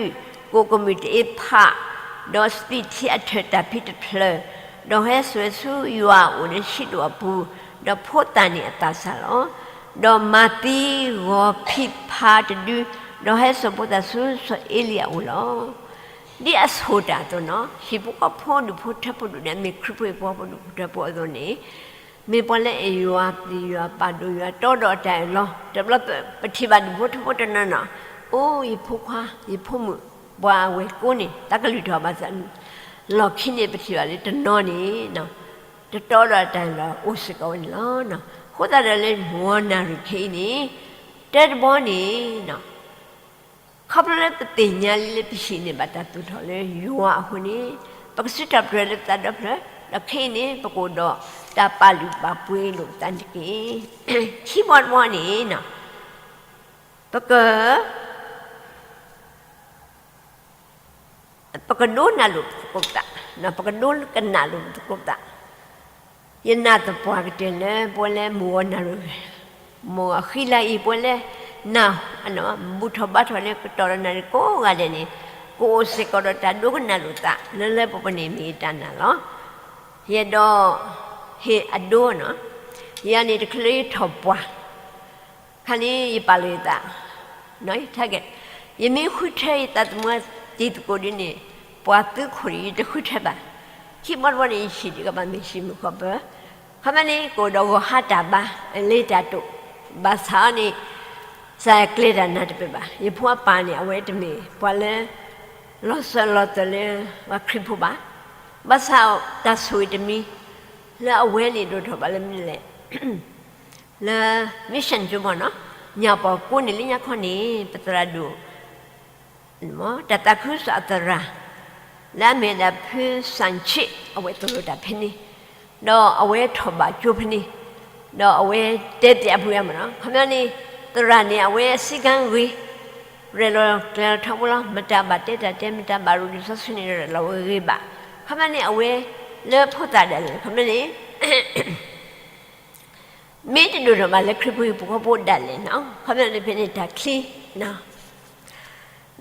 ကိၣ်ကမုၢ်တအ့ဖး, ဒီးစပံးထံအထၢၣ်တၢ်ဖံးတဖျၢၣ်, ဒီးဟဲစိာ်ဝဲဆူယွၤအအိၣ်လၢဆံးဒိၣ်အပူၤ, ဒီးဖိသၣ်န့ၣ်အသးစၢ်လီၤ. ဒီးမၤသံဂီၤဖံးဖါတဒု, ဒီးဟဲစိာ်ဖိသၣ်ဆူစီၤအ့လံအအိၣ်လီၤ. ဒ်အဆိၣ်တၢ်အသိးန့ၣ်, ဟံၣ်ဖိဃီဖိဒူၣ်ဖိထၢဖိဒူၣ်န့ၣ် မ့ၢ်ခရံာ်ဖိဟံၣ်ဖိဃီဖိဒူၣ်ဖိထၢဖိအသိးန့ၣ်, မ့ၢ်ပှၤလၢအဲၣ်ယွၤပျံၤယွၤပာ်ဒိၣ်ယွၤတီဒီးအတၢ်အၢၣ်လီၤ, တဘျီပထံၣ်ဘၣ်ဒူၣ်ဖိထၢဖိတနီၤနီၤ, အိၣ်ယဖိခွါယဖိမုၣ်, ပှၤအဝဲၢ်ကိးန့ၣ် တၢ်ကလုၢ်ထီၣ်ဘၣ်သး, လီၢ်ခံန့ၣ်ပထံၣ်ဘၣ်လၢတနီၤန့ၣ် တတီဒီးအတၢ်အၢၣ်လီၤအိၣ်စ့ၢ်ကီးဝဲန့ၣ်လီၤ. အဃိသတးဒီးလၢဂီၤနၣ်ရံၣ်ခဲအံၤန့ၣ် တၢ်တဘီန့ၣ် ခီဖျိလၢပသ့ၣ်ညါလံလၢပဟံၣ်န့ၣ်ဘၣ်တၢ်သူၣ်ထီၣ်လၢယွၤအဃိန့ၣ်, ပကစံးထီၣ်ပတြၢၤလၢပသးဒီဖျၢၣ်, ဒီးခဲအံၤန့ၣ် ပကအိၣ်ဒီးတၢ်ပာ်လုၢ်ပာ်ပှ့ၤလိာ်ပသးန့ၣ်တက့ၢ်. ခံဘီတဘီန့ၣ် ပက ပကဒိကနၣ်လိာ်ပသကိးပသး, ပကဒိကနၣ်လိာ်ပသကိးပသး. ယနာ်သပှၢ်ကတၢၢ်လၢပဝဲလၢမုၢ်ဂီၤနၣ်ရံၣ်, မုၢ်အဃံလၤအံၤ ပဝဲလၢ နၢ် ဘူၣ်ထီၣ်ဘါထီၣ်လၢကတီၢ်ဒီးနၣ်ရံၣ်ကိးဂၤဒဲးန့ၣ်, ကအိၣ်စ့ၢ်ကီးဒီးတၢ်ဒိကနၣ်လိာ်သး လၢလၢပှဲၤပှဲၤန့ၣ်မ့ၢ်ယတၢ်နာ်လီၤ. ယအဲၣ်ဒိး ဟ့ၣ်အဒိနီၤ, ယၤန့ၣ်တချုးလၢယထီၣ်ပှၢ် ခါန့ၣ်ယပာ်လီၤယသး, ယမ့ၢ်ဃုထၢယသးသမူတံၤသကိးဒ်န့ၣ်, ပှၤသုးခိၣ်န့ၣ် ယတဃုထၢဘၣ်. ခံဘီတဘီန့ၣ် ယဟံၣ်ဒံးကဘၣ်မ့ၢ်ဟံၣ်မုၢ်ဃီပၢၤ, ခီပညီန့ၣ် ကအိၣ်ဒီးဂီၤဟါတၢ်ဘါ, လ့တၢ်တိာ်, ဘၣ်ဆၣ်အီၤန့ၣ် စးကျဲၤတၢ်နၤတပၢၢ်ဘၣ်. ယဖိအပၢ်န့ၣ် အဝဲတမ့ၢ်ပှၤလၢ လီၤစၢၤလီၤသွဲၣ်လၢပှၤခရံာ်ဖိဘၣ်. ဘၣ်ဆၣ်တၢ်ဆိၣ်ဂ့ၤတမံၤ လၢအဝဲန့ၣ်ဒိၣ်ထီၣ်ဘၣ်လၢမနုၤလဲၣ် လၢ mission field မ့ၢ်နီၤ, ညၣ်ပီၣ်ကိးန့ၣ်လၢညါခီန့ၣ် ပသရၣ်ဒိၣ် တၢ်သးခုကစီၣ်အသရၣ် လၢအမ့ၢ်ဒၣ်ဖုစၣ်ဆ့ၣ် အဝဲသိၣ်လိတၢ်ဖဲန့ၣ်, ဒီးအဝဲထီၣ်ဘၣ်ကၠိဖဲန့ၣ်, ဒီးအဝဲတဲပျးဖုယါမ့ၢ်နီၤ, ခီပညီန့ၣ် သရၣ်န့ၣ် အဝဲအစည်းကမ်းဂ့ၤ, ရဲၣ်လီၤကျဲၤလီၤထီဘိလီၤ, မတၤဘၣ်တဲတၢ်တဲ မတၤဘၣ်ရူးလံာ်စီဆှံန့ၣ် ရဲၣ်လီၤဝဲဂ့ၤဘၣ်. ခီပညီန့ၣ် အဝဲလၢဖိသၣ်ဒၣ်လဲာ် ခီပညီန့ၣ် မ့ၢ်တဒိၣ်ထီၣ်ဘၣ်လၢခရံာ်ဖိဟံၣ်ဖိဃီဖိဒၣ်လဲာ်နီၤ, ခီပညီန့ၣ်ဖဲန့ၣ်တၢ်ချံ,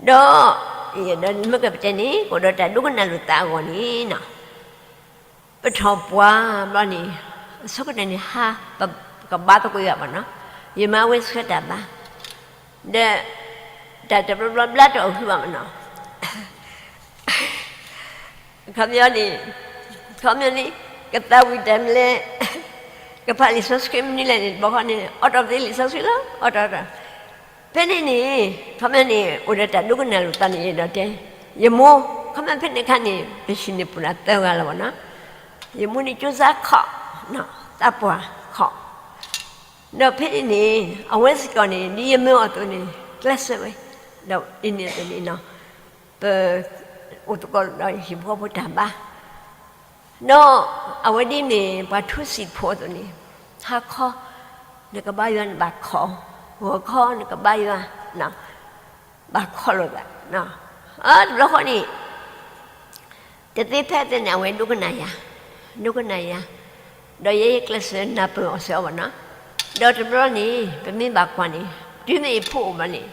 ဒီး ဒီးမ့ၢ်ကပတဲန့ၣ် ကအိၣ်ဒီးတၢ်ဒိကနၣ်လိာ်သးအဂီၢ်န့ၣ်နီၤ, ပထီၣ်ပှၢ်ဘျီန့ၣ် အဆိကတၢၢ်န့ၣ် ဟါ ပကဘါသကိးယၤဘၣ်နီၤ, ယမါဝဲဆှၢတၢ်ဘါ, ဒီး တၢ်တဘျီဘျီဘျါတအိၣ်ဟုဘၣ်မ့ၢ်နီၤ ခီပညီန့ၣ်, ခီပညီန့ၣ် ကသးဝံၣ်တၢ်မနုၤလဲၣ်, ကဖးလံာ်စီဆှံမနုၤလဲၣ်န့ၣ် တဘျီဃီန့ၣ် အိးထီၣ်သ့လံာ်စီဆှံလီၤ, အိးထီၣ်, ဖဲန့ၣ်န့ၣ် ခီပညီန့ၣ် အိၣ်ဒီးတၢ်ဒိကနၣ်လိာ်သးန့ၣ်ဒီးတဲ, ယမိၢ်, ခီပညီဖဲန့ၣ်အခါန့ၣ် ပဟံၣ်န့ၣ်ပှၤသၢဂၤလီၤဘၣ်နီၤ, ယမိၢ်န့ၣ်ကၠိစါခီၣ်, သးပှၢ်ခီၣ် ဒီးဖဲန့ၣ်န့ၣ် အဝဲစ့ၢ်ကီးန့ၣ် ဒ်ယမၢအီၤအသိးန့ၣ် ကျဲးစၢးဝဲ, ဒီးဒ်န့ၣ်အသိးန့ၣ်နီၤ, ပ အိၣ်သကိးဒီးဟံၣ်ဖိဃီဖိတၢ်ဘါ, ဒီးအဝဲဒ်မ့ၢ်ပှၤထူစံာ်ဖိအသိးန့ၣ်, ဟါခီ နကဘါယွၤနဘၣ်ခီၣ်, ဂီၤခီနကဘါယွၤ ဘၣ်ခီၣ်လိာ်သး, တဘျီဃီန့ၣ် တသ့ဖဲသ့န့ၣ် အဝဲဒိကနၣ်ယၤ, ဒိကနၣ်ယၤ, ဒီးယဲယကျဲးစၢးနၢ်ပၢၢ်အီၤစ့ၢ်ကီးဘၣ်နီၤ, ဒီးတဘျီန့ၣ် ပမ့ၢ်ဘၣ်ကွၢ်န့ၣ် တုၤမ့ၢ်ယဖိအိၣ်ဘၣ်န့ၣ်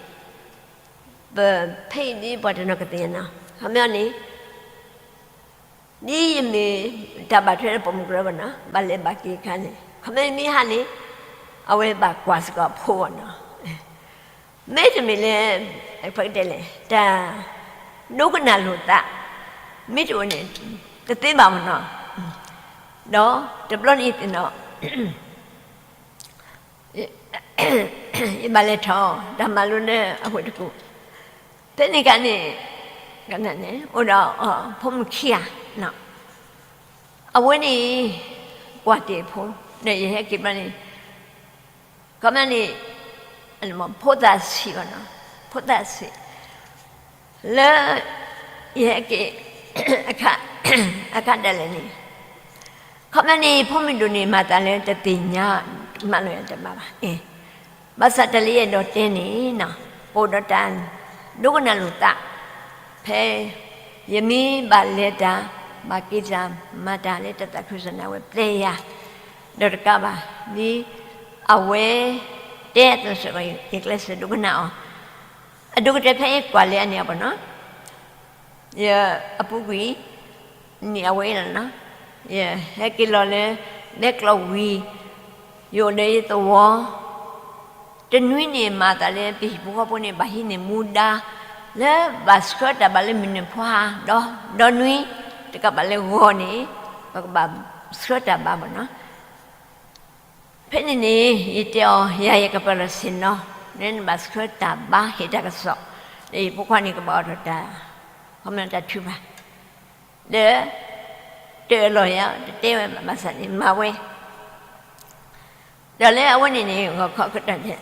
ပဖဲအံၤဒ်ပှၤတနီၤကသ့ၣ်ညါနီၤ, ခီပညီန့ၣ် ဒ်ယမ့ၢ်တၢ်ဘၣ်ထွဲလၢပိာ်မုၣ်ကရၢဘၣ်နီၤ, ဘၣ်လဲၤဘၣ်က့ၤအခါန့ၣ် ခီပညီမ့ၢ်ဟါန့ၣ် အဝဲဘၣ်ကွၢ်စ့ၢ်ကီးအဖိအီၤနီၤ, မ့တမ့ၢ်လၢ ပကတဲလဲၣ် တၢ်ဒိကနၣ်လိာ်သး မ့ၢ်တအိၣ်န့ၣ် တသ့ဘၣ်မ့ၢ်နီၤ, ဒီးတဘျီန့ၣ်သ့ၣ်နီၤ ယဘၣ်လဲၤထီၣ်တၢ်မၤလိလၢအဝဲတကူၣ်, ဖဲန့ၣ်အခါန့ၣ် အိၣ်ဒီးဖိမုၣ်ခံဂၤ, အဝဲန့ၣ် ကွၢ်တ့ၢ်အဖိ ဒီးယဟဲက့ၤဘျီန့ၣ် ခီပညီန့ၣ် ဖိသၣ်ဆံးဘၣ်နီၤ, ဖိသၣ်ဆံး လၢ ယဟဲက့ၤ အခါ အခါဒၣ်လဲာ်န့ၣ် ခီပညီန့ၣ် ဖိမုၣ်ဒိၣ်န့ၣ် မၤသးလၢတသ့ၣ်ညါ မၤလိာ်ယၤတဘၣ်ဘၣ်. ဘၣ်ဆၣ်တၢ်လၢယအဲၣ်ဒိးတဲန့ၣ်နီၤ အိၣ်ဒီးတၢ်ဒိကနၣ်လိာ်သး ဖဲ ယမ့ၢ်ဘၣ်လဲၤတၢ် ဘၣ်က့ၤတၢ် မၤတၢ်လၢတၢ်သးခုကစီၣ်န့ၣ် အဝဲပျဲယၤ ဒီးတကးဘၣ် ဒ်အဝဲတဲအသိးစ့ၢ်ကီး ယကျဲးစၢးဒိကနၣ်အီၤ အဒိကတၢၢ်ဖဲယကွၢ်လၢအန့ၣ်အပူၤနီၤ ယအပူၤကွံာ် န့ၣ်အဝဲအံၤလီၤနီၤ ယဟဲက့ၤလီၤလၢ မဲကျိးဝံၤ ယအိၣ်ဒီးယသဝီ တနွံန့ၣ် မၤသးလၢပဟံၣ်ဖိဃီဖိန့ၣ် ဘၣ်ဟံးန့ၢ်မူဒါ လၢဘၣ်ဆှၢတၢ်ဘါလၢမုၢ်နံၤဖီဟါ ဒီး ဒီနွံ တကးဘၣ်လၢဂီၤန့ၣ် ပကဘၣ်ဆှၢတၢ်ဘါဘၣ်နီၤ ဖဲန့ၣ်န့ၣ် ယတဲအီၤ ယၤယကပာ်လီၤဆ့ၣ်နီၤ, လၢနဘၣ်ဆှၢတၢ်ဘါဟ့ၣ်တၢ်ကစီၣ်, ဒီးယဖိခွါန့ၣ်ကဘၣ်အိးထီၣ်တၢ်, ခီမ့ၢ်တၢ်ထုကဖၣ်, ဒီး တအၢၣ်လီၤယၤ တတဲဝဲဘၣ်ဘၣ်ဆၣ်န့ၣ် မၤဝဲ, ဒီးလၢအဝဲန့ၣ်န့ၣ် ဂီၤခီကတီၢ်ဒဲး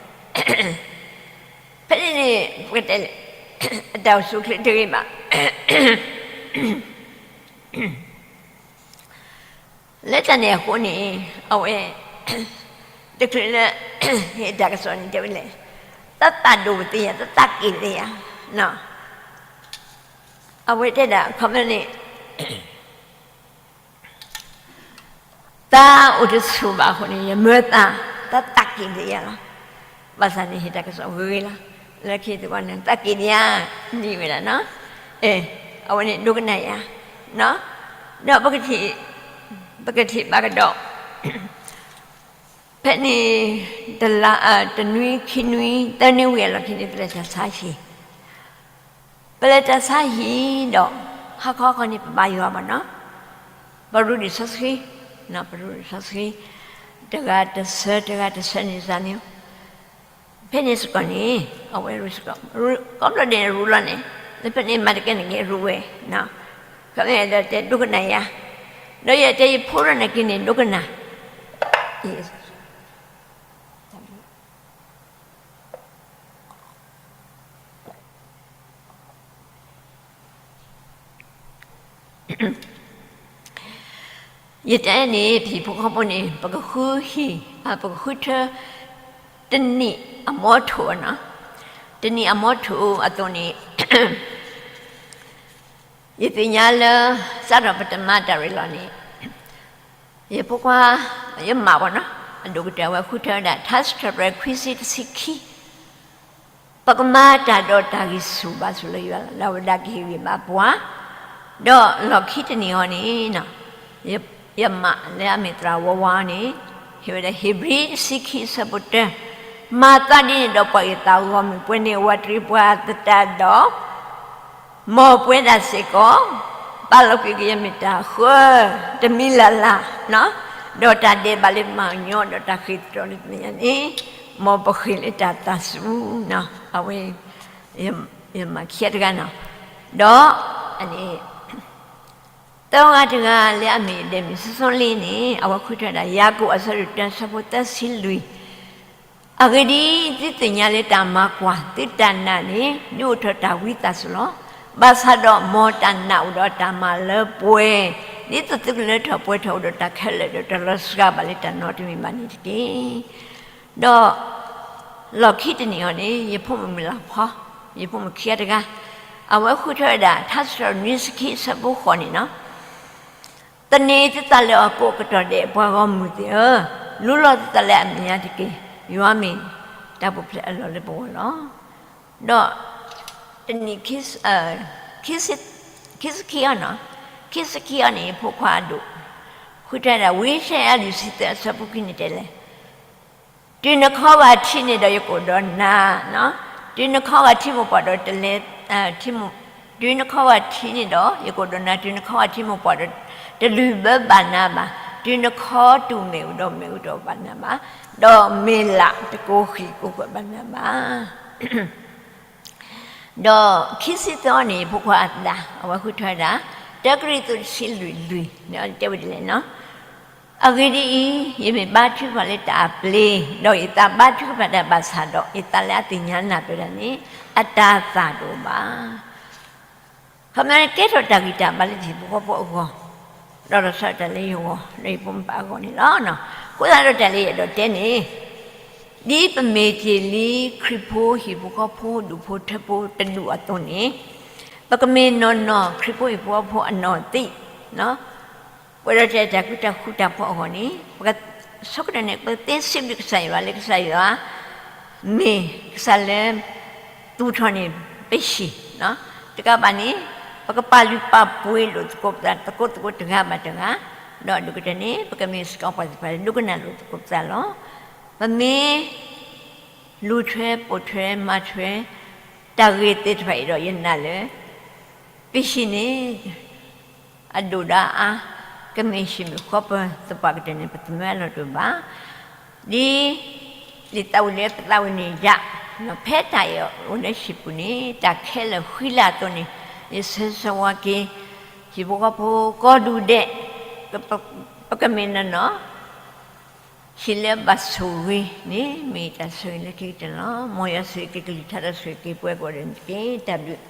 ဖဲန့ၣ်န့ၣ် ပကတဲလဲၣ်, အတၢ်အိၣ်ဆူၣ်အိၣ်ချ့တဂ့ၤဘၣ်. လၢတၢ်န့ၣ်အဃိန့ၣ် အဝဲ တချုးလၢ ဟ့ၣ်တၢ်ကစီၣ်န့ၣ်တဲဝဲလဲၣ်, တၢ်သးဒိၣ်သ့ယၤ, တၢ်သးက့ၣ်သ့ယၤ, အဝဲတဲဒၣ် ခီမ့ၢ်န့ၣ် သးအိၣ်တဆူၣ်ဘၣ်အဃိန့ၣ် ယမၢသး, တၢ်သးက့ၣ်သ့ယၤလီၤ. ဘၣ်ဆၣ်န့ၣ် ဟ့ၣ်တၢ်ကစီၣ်ဂ့ၤဂ့ၤလီၤ. လၢခံသ့ၣ်တဖၣ်န့ၣ် သးက့ၣ်သ့ယၤ, န့ၢ်ဝဲဒၣ်နီၤ, အဲ, အဝဲန့ၣ်ဒိကနၣ်ယၤ, ဒီး ပကထံၣ်ဘၣ်ကဒီး ဖဲန့ၣ် တလါ, တနွံ, ခံနွံ, သၢနွံဝံၤအလီၢ်ခံန့ၣ် ပလဲၤတၢ်ဆါဟံၣ်, ပလဲၤတၢ်ဆါဟံၣ်ဒီး ဟါခီခီန့ၣ် ပဘါယွၤဘၣ်နီၤ, ပရူးဒံးစီဆှံ, ပရူးဒံးစီဆှံ, တဂၤတဆၢ တဂၤတဆၢန့ၣ်စ့ၢ်န့ၣ်, ဖဲန့ၣ်စ့ၢ်ကီးန့ၣ် အဝဲရူးစ့ၢ်ကီး, ကိးဘျီဒဲးန့ၣ်ရူးလီၤန့ၣ်, လၢဖဲန့ၣ်မၤတကဲန့ၣ်က့ၤရူးဝဲ, ခီမ့ၢ်ဒီးတဲဒိကနၣ်ယၤ, ဒီးယတဲယဖိဒီးနၤက့ၤန့ၣ် ဒိကနၣ် ယတဲန့ၣ် ပဟံၣ်ဖိဃီဖိန့ၣ် ပကဃုဟံၣ်, ပကဃုထၢ တနံၣ်အမီထိၣ်နီၤ, တနံၣ်အမီထိၣ်အသိးန့ၣ် ယသ့ၣ်ညါလၢ စးထီၣ်ပတမၤတၢ်ရ့လီၤန့ၣ် ယဖိခွါ, ယမးဘၣ်နီၤ, အဒိၣ်ကတၢၢ်ဝဲဃုထၢဝဲဒၣ် ထါစံးထီၣ်ပတြၢၤခွံဆံတဆံခံ ပကမၤတၢ်ဒီးတၢ်ဂံၢ်ဆူၣ်ဘါဆူၣ်လၢယွၤ လၢအဝဲဒၣ်ကဟ့ၣ်ဂံၢ်ဘါပှၤ, ဒီးလီၢ်ခံတနံၣ်အံၤန့ၣ်, ယမးလၢအမ့ၢ်သရၣ်ဝါဝါန့ၣ် ဟ့ၣ်ဝဲဒၣ် ဧ့ၤဘြံၤတဆံခံအဆၢဖိတၢ, မၤသးဒ်န့ၣ်ဒီးပှၤဂ့ၤသးဂီၢ်မုၢ် ပှဲၤန့ၢ်ဝးတရံးပှၤသတးဒီး မ်ပဝဲဒၣ်စ့ၢ်ကီး ပာ်လီၤကွံာ်က့ၤယမ့ၢ်တၢ်ဃၢ တမံၤလၢ်လၢ်, ဒီးတၢ်ဒဲးဘးလၢပမၤညီဒီးတၢ်ဃ့ၢ်သတြီၤလၢပမဲာ်ညါန့ၣ်, မ်ပဃ့ၢ်လၢတၢ်သးစူၤ, အဝဲ ယမၤခံတဂၤနီၤ, ဒီး သၢဂၤတဂၤလၢအမ့ၢ်ဒဲးမုၣ်စီစီလ့န့ၣ် အဝဲဃုထၢဒၣ် ယၤကိာ်အဆၢဒိၣ်တၢ ဆၢဖိသၢဆံလွံၢ်, အဂ့ၢ်ဒ်အံၤ, သုသ့ၣ်ညါလၢတၢ်မၤကွၢ် သုတၢ်နာ်န့ၣ် ဒုးအိၣ်ထီၣ်တၢ်ဝံသးစူၤလီၤ. ဘၣ်ဆၣ်ဒီးမ်တၢ်နာ်အိၣ်ဒီးတၢ်မၤလၢပှဲၤ, ဒ်သိးသုကလၢထီၣ်ပှဲၤထီၣ်အိၣ်ဒီးတၢ်ခဲလၢာ် ဒီးတၢ်လီၤစှၤဘၣ်လၢတၢ်နီတမံၤဘၣ်န့ၣ်တက့ၢ်. ဒီး လီၢ်ခံတနံၣ်အံၤန့ၣ် ယဖိမုၣ်မုၢ်လၢ်ဖီ, ယဖိမုၣ်ခံဂၤတဂၤ, အဝဲဃုထၢဝဲဒၣ် ထါစံးထီၣ်ပတြၢၤနွံဆံခံအဆၢဖိဃိးန့ၣ်နီၤ, သန့ၤသုသးလၢအီၤကိးကတီၢ်ဒဲး ပှၤဂီၢ်မုၢ်သ့ၣ်ဧၢ, လူလီၤသုသးလၢအမဲာ်ညါတက့ၢ်. ယွၤမ့ၢ်တၢ်ပူၤဖျဲးအလီၢ်လၢပဂီၢ်လီၤ. ဒီး တနံၣ် ခံဆံခံအံၤနီၤ, ခံဆံခံအံၤန့ၣ် ယဖိခွါအဒိၣ် ဃုထၢဒၣ် ဝံယၡါယၤ လွံၢ်ဆံသၢ အဆၢဖိခံန့ၣ်တဲလဲၣ်, တုၤနခီဂာ်ထံးန့ၣ်ဒီးယကအိၣ်ဒီးနၤ, တုၤနခီဂာ်ထံးမိၢ်ပှၢ်ဒီးတလဲၤ, တုၤနခီဂာ်ထံးန့ၣ်ဒီးယကအိၣ်ဒီးနၤ, တုၤနခီဂာ်ထံးမိၢ်ပှၢ်ဒီး တလုၢ်ဘၢဘၣ်နၤဘၣ်, တုၤနခီတူာ်မ့ၣ်အူဒီးမ့ၣ်အူတအိၣ်ဘၣ်နၤဘၣ်, ဒီးမ့ၢ်လးတကိးဃံးကိးကွဲးဘၣ်နၤဘၣ်. ဒီးခံဆံသၢန့ၣ် ယဖိခွါအသး အဝဲဃုထၢဒၣ် တၢကရံၣ်သူး တဆံလွံၢ်လွံၢ်န့ၣ် တဲဝဲဒ်လဲၣ်နီၤ, အဂ့ၢ်ဒ်အံၤ, ယမ့ၢ်ဘါထုကဖၣ်လၢတၢ်အပျ့ၤ, ဒီးယသးဘါထုကဖၣ်တၢ်ဘၣ်ဆၣ်ဒီး ယသးလၢအသ့ၣ်ညါနၢ်ပၢၢ်တၢ်န့ၣ် အတၤသၣ်တအိၣ်ဘၣ်. ခီမ့ၢ်ကဲထီၣ်တၢ်ဂံၢ်တၢ်ဘါလၢပဟံၣ်ဖိဃီဖိအဂီၢ်, ဒီးလီၤဆီဒၣ်တၢ်လၢယဂီၢ် ဒီးယဖိမုၣ်ပၢ်အဂီၢ်န့ၣ်လီၤ. အဃိသတးဒီးတၢ်လၢယအဲၣ်ဒိးတဲန့ၣ်, ဒ်ပမ့ၢ်တ့ၢ်လံခရံာ်ဖိဟံၣ်ဖိဃီဖိ ဒူၣ်ဖိထၢဖိတဒူၣ်အသိးန့ၣ်, ပကမ့ၢ်နီၢ်နီၢ်ခရံာ်ဖိဟံၣ်ဖိဃီဖိအနီၢ်သံး ပဝဲဒီးတၢ်အဲၣ်တၢ်ကွံတၢ်ဃူတၢ်ဖိးအဂီၢ်န့ၣ်, ပကဆိကတၢၢ်န့ၣ် ပကသ့စံးဘျုးကစၢ်ယွၤလၢကစၢ်ယွၤ မ့ၢ်ကစၢ်လၢ သူၣ်ထီၣ်န့ၢ်ပဟံၣ်, တကးဘၣ်န့ၣ် ပကပာ်လုၢ်ပာ်ပှ့ၤလိာ်သကိးပသးသကိးသကိးတဂၤဘၣ်တဂၤ, ဒီးဒိၣ်ကတၢၢ်န့ၣ် ပကမ့ၢ်စ့ၢ်ကီးပှၤသ့ၣ်တဖၣ်လၢဒိကနၣ်လိာ်သကိးပသးလီၤ. ပမ့ၢ် လူၤထွဲပိာ်ထွဲမၤထွဲ တၢ်ဂ့ၢ်သ့ၣ်တဖၣ်အံၤဒီးယနာ်လၢ ပဟံၣ်န့ၣ် အဒိၣ်ဒၣ်အါ, ကမ့ၢ်ဟံၣ်မုၣ်ဃီပၢၤသပှၢ်ကတၢၢ်န့ၣ် ပသမၢအလီၢ်တအိၣ်ဘၣ်. ဒ် လံာ်သးဝံၣ်လၢပသးဝံၣ်န့ၣ်ယၤ, ဖဲတၢ်အဲၣ်အီၤအိၣ်လၢဟံၣ်ပူၤန့ၣ် တၢ်ခဲလၢာ်ဃံလၤအသိးန့ၣ်, ယဆၢဂ့ၤဆၢဝါက့ၤ ဟံၣ်ဖိဃီဖိကိးဒူၣ်ဒဲး, ပကမ့ၢ်နီၢ်နီၢ် ဟံၣ်လၢအဘၣ်ဆိၣ်ဂ့ၤန့ၣ် မ့ၢ်တၢ်ဆိၣ်ဂ့ၤလၢခံကတၢၢ်လီၤ. မ်ယွၤဆိၣ်ဂ့ၤက့ၤကလုၢ်ကထါဒီးဆိၣ်ဂ့ၤက့ၤပဝဲကိးဂၤဒဲးန့ၣ်တက့ၢ်. တၢ်ဘျုး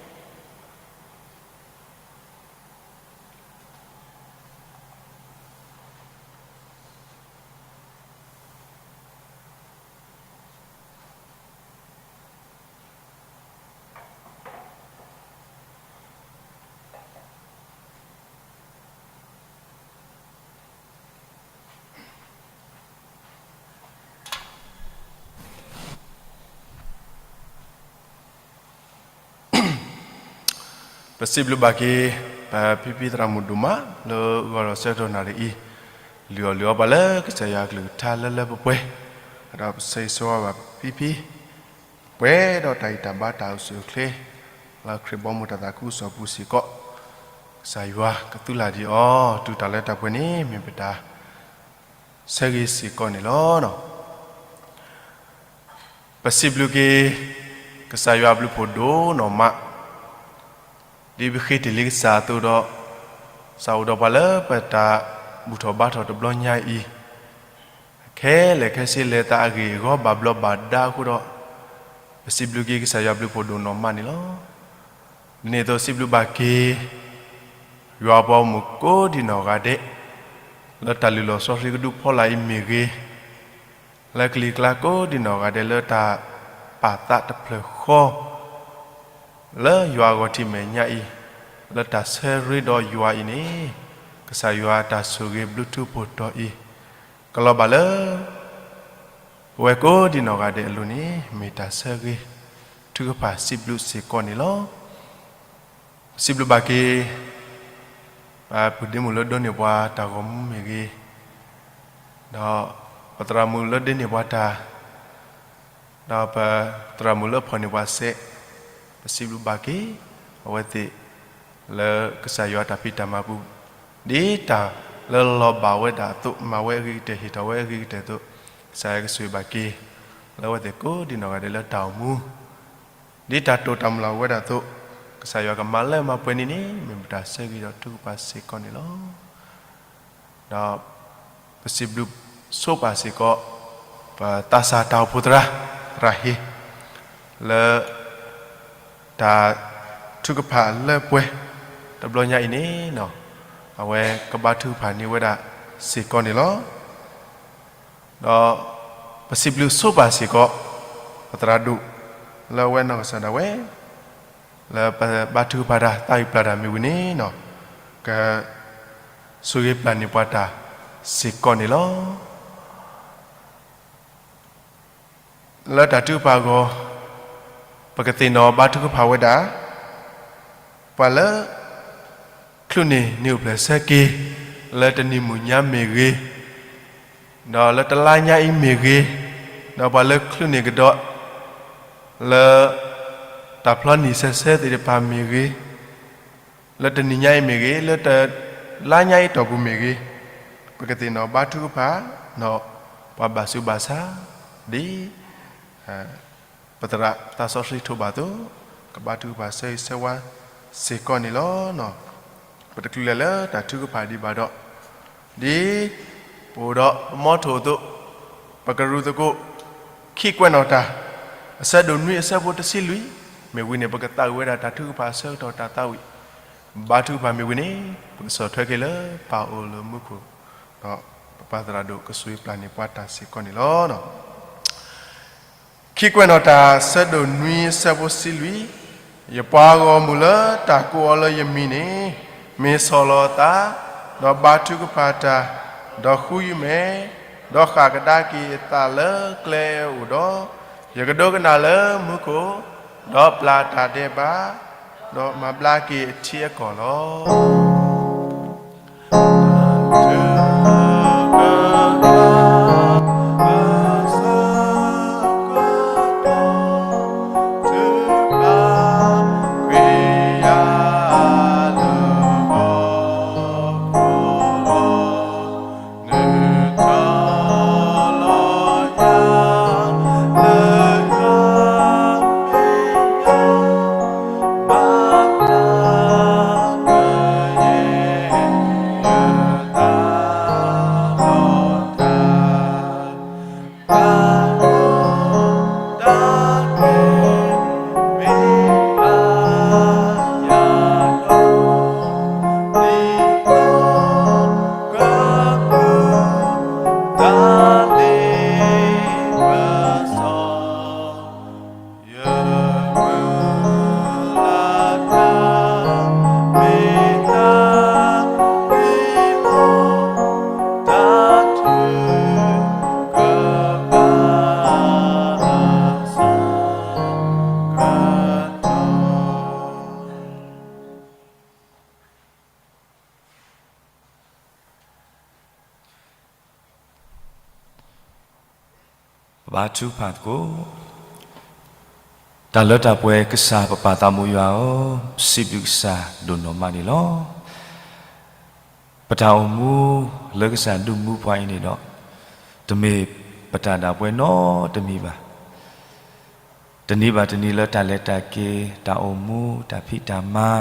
ပစံးဘျုးဘၣ်က့ၤ ပဖံဖံသရၣ်မုၣ်ဒိၣ်မး လၢဂီၤဒီးဆၢကတီၢ်နၣ်ရံၣ်အံၤ, လုၢ်အီၣ်လုၢ်အီပှၤလၢကစၢ်ယွၤအကလုၢ်ကထါလၢလၢပှဲၤပှဲၤ, ဒီးပဆၢဂ့ၤဆၢဝါဘၣ်ဖံဖံ ပှဲၤဒီးတၢ်ဂံၢ်တၢ်ဘါတၢ်အိၣ်ဆူၣ်အိၣ်ချ့ လၢခရံာ်ဘီမုၢ်တၢ်သးခုကစီၣ်ပူၤစ့ၢ်ကီး, ကစၢ်ယွၤကသုးလၢ်ဒံးအီၤ တုၤတၢ်လၢတၢ်ပှဲၤန့ၣ် မ့ၢ်ပတၢ်ဆၢဂ့ၤစ့ၢ်ကီးန့ၣ်လီၤ. ပစံးဘျုးက့ၤ ကစၢ်ယွၤအဘျုးဖှိၣ်ဒိၣ်နီၢ်မး, ဒ်ပဃ့တ့ၢ်လံကစၢ်အသိးဒီး, ကစၢ်အိၣ်ဒီးပှၤလၢပတၢ်ဘူၣ်ထီၣ်ဘါထီၣ်တဘျီညါအံၤ, ခဲလၢာ်ခဲဆ့လဲၤသးအဂ့ၢ်အဂီၢ်ဘၣ်ဘျီးဘၣ်ဒါအဃိဒီး, ပစံးဘျုးက့ၤကစၢ်ယွၤဘျုးဖှိၣ်ဒိၣ်နီၢ်မးန့ၣ်လီၤ. ဒ်န့ၣ်အသိးစံးဘျုးဘၣ်က့ၤ ယွၤအပှၤဂီၢ်မုၢ်ကိးဒံနီၢ်ဂၤဒဲး, လၢတၢ်လုၢ်လီၢ်စီဆှံကဒုဖီလာ်အံၤမ့ၢ်ဂ့ၤ, လၢကလံၤကျါကိးဒံနီၢ်ဂၤဒဲးလၢတၢ်ပာ်သးတဖျၢၣ်ဃီ လၢယွၤအဂီၢ်ထံးမဲာ်ညါအံၤ, လၢတၢ်ဆၢရ့ဒီးယွၤအံၤန့ၣ်, ကစၢ်ယွၤအတၢ်ဆိၣ်ဂ့ၤဘျုးထူးဖှိၣ်တီၤအံၤ, ကလီၤဘၣ်လၢ ပဝဲကိးဒံနီၢ်ဂၤဒဲးအလိၤန့ၣ် မ့ၢ်တၢ်ဆၢဂ့ၤထုကဖၣ်စံးဘျုးစ့ၢ်ကီးန့ၣ်လီၤ. ပစံးဘျုးဘၣ်က့ၤ ပပုၢ်ဒ့မုၣ်လၢဒိးန့ၢ်ပှၤတၢ်ဂီၤမူမ့ၢ်ဂ့ၤ, ဒီးပသရၣ်မုၣ်လၢဒ့န့ၢ်ပှၤတၢ်, ဒီးပသရၣ်မုၣ်လၢဖီၣ်န့ၢ်ပှၤစဲး, ပစံးဘျုးဘၣ်က့ၤ အဝဲသ့ၣ် လၢကစၢ်ယွၤတၢ်ဖံးတၢ်မၤပူၤ, ဒ်တၢ်လၢလီၤဘၣ်ဝဲဒၣ်အသိး မၤဝဲအဂ့ၤကတၢၢ် ဟ့ၣ်ထီၣ်ဝဲအဂ့ၤကတၢၢ်အသိး, ကစၢ်ယွၤကဆိၣ်ဂ့ၤဘၣ်က့ၤ လၢအဝဲသ့ၣ်ကိးဒံနီၢ်ဂၤဒဲးလၢတၢ်အိၣ်မူ ဒ်တၢ်တိာ်တၢ်မုၢ်လၢ်ဝဲဒၣ်အသိး, ကစၢ်ယွၤကမၤလၢမၤပှဲၤန့ၣ်န့ၣ် မ့ၢ်ပတၢ်ဆၢဂ့ၤဒီးထုကဖၣ်စ့ၢ်ကီးန့ၣ်လီၤ. ဒီးပစံးဘျုးဆိပာ်စ့ၢ်ကီး ပသးစၢ်တၢ်အိၣ်ဖှိၣ်သရၣ် သရၣ်ဟ့ လၢ တၢ်ထုကဖၣ်လၢပှဲၤ တဘျီညါအံၤန့ၣ်, အဝဲကဘါထုကဖၣ်န့ၢ်ဝဲဒၣ်စ့ၢ်ကီးန့ၣ်လီၤ. ဒီးပစံးဘျုးဆိပာ်စ့ၢ်ကီး ပသရၣ်ဒိၣ် လၢအဝဲနီၢ်ကစၢ်ဒၣ်ဝဲ လၢပဘါထုကဖၣ်တၢ်သးဝံၣ်ပျၢ်တၢ်မ့ၢ်ဝံၤန့ၣ်, ကဆိၣ်ဂ့ၤပျၢ်န့ၢ်ပှၤတၢ်စ့ၢ်ကီးန့ၣ်လီၤ. လၢတၢ်ထုကဖၣ်အဂီၢ်, ပကသ့ၣ်နီၣ်ဘါထုကဖၣ်ဝဲဒၣ် ပှၤလၢ ချုးန့ၢ်နံၣ်အိၣ်ဖျဲၣ်ဆၢက့ၤ လၢတနံၤမုၢ်ညါမ့ၢ်ဂ့ၤ, ဒီးလၢတလါညါအံၤမ့ၢ်ဂ့ၤ, ဒီးပှၤလၢချုးန့ၢ်ကဒီး လၢ တၢ်ဖျီနံၣ်ဆဲးဆဲးသ့ၣ်တဖၣ်မ့ၢ်ဂ့ၤ, လၢတနံၤညါအံၤမ့ၢ်ဂ့ၤ, လၢတလါညါအံၤတီၢ်ပူၤမ့ၢ်ဂ့ၤ, ပကသ့ၣ်နီၣ်ဘါထုကဖၣ် ဒီးပှၤဘၣ်ဆူးဘၣ်ဆါ ဒ် ပသရၣ်သးစီဆှံထိးဘၣ်အသိး, ကဘါထုကဖၣ်ဆၢဂ့ၤဆၢဝါစ့ၢ်ကီးန့ၣ်လီၤ. ပတချုးလဲၤလၢတၢ်ထုကဖၣ်ဒံးဘၣ်ဒီး, ဒ်ပအိၣ်ဒီးပမီထိၣ်အသိး, ပကရူၢ်သကိး ခံကွဲးနီၣ်တၢ် အဆၢဒိၣ်နွံအဆၢဖိတဆံလွံၢ်, မ့ၢ်ဝံၤန့ၣ် ပကသးဝံၣ်ဝဲဒၣ်တၢ်ထုကဖၣ်အဆၢကတီၢ်တၢ်သးဝံၣ်, ဘါထုကဖၣ်မ့ၢ်ဝံၤန့ၣ် ပကဆီၣ်ထွဲက့ၤလၢပၢ်အိၣ်လၢမူခိၣ်, ဒီးပပၢ်သရၣ်ဒိၣ်ကဆိၣ်ဂ့ၤပျၢ်န့ၢ်ပှၤတၢ်စ့ၢ်ကီးန့ၣ်လီၤ. ခံကွဲးနီၣ်တၢ်ဆၢဒိၣ်နွံအဆၢဖိတဆံလွံၢ်, ယပှၤဂီၢ်မုၢ်လၢတၢ်ကိးအီၤလၢယမံၤန့ၣ်, မ့ၢ်ဆီၣ်လီၤအသး, ဒီးဘါထုကဖၣ်တၢ်, ဒီးဃုယမဲာ်, ဒီးဃၣ်ကဒါက့ၤအသးလၢကျဲအအိၣ်ဒီး, ယကဒိကနၣ်လၢမူခိၣ်, ဒီးပျၢ်တၢ်ဒဲးဘး, ဒီးမၤဘျါက့ၤအထံအကီၢ်လီၤ. ဘါထုကဖၣ်သကိး. တၢ်လၢတၢ်ပှဲၤကစၢ်ပပၢ်သးဘိယွၤဧၢ, စံးဘျုးကစၢ်ဒိၣ်နီၢ်မးန့ၣ်လီၤ. ပတၢ်အိၣ်မူလၢကစၢ်ဒုးမူပှၤအံၤန့ၣ်ဒီး, တမ့ၢ်ပတၢ်ဒၣ်ပှဲၤနီတမံၤဘၣ်. တနံၤဘၣ်တနံၤလၢတၢ်လဲၤတၢ်က့ၤ, တၢ်အိၣ်မူ, တၢ်ဖံးတၢ်မၤ,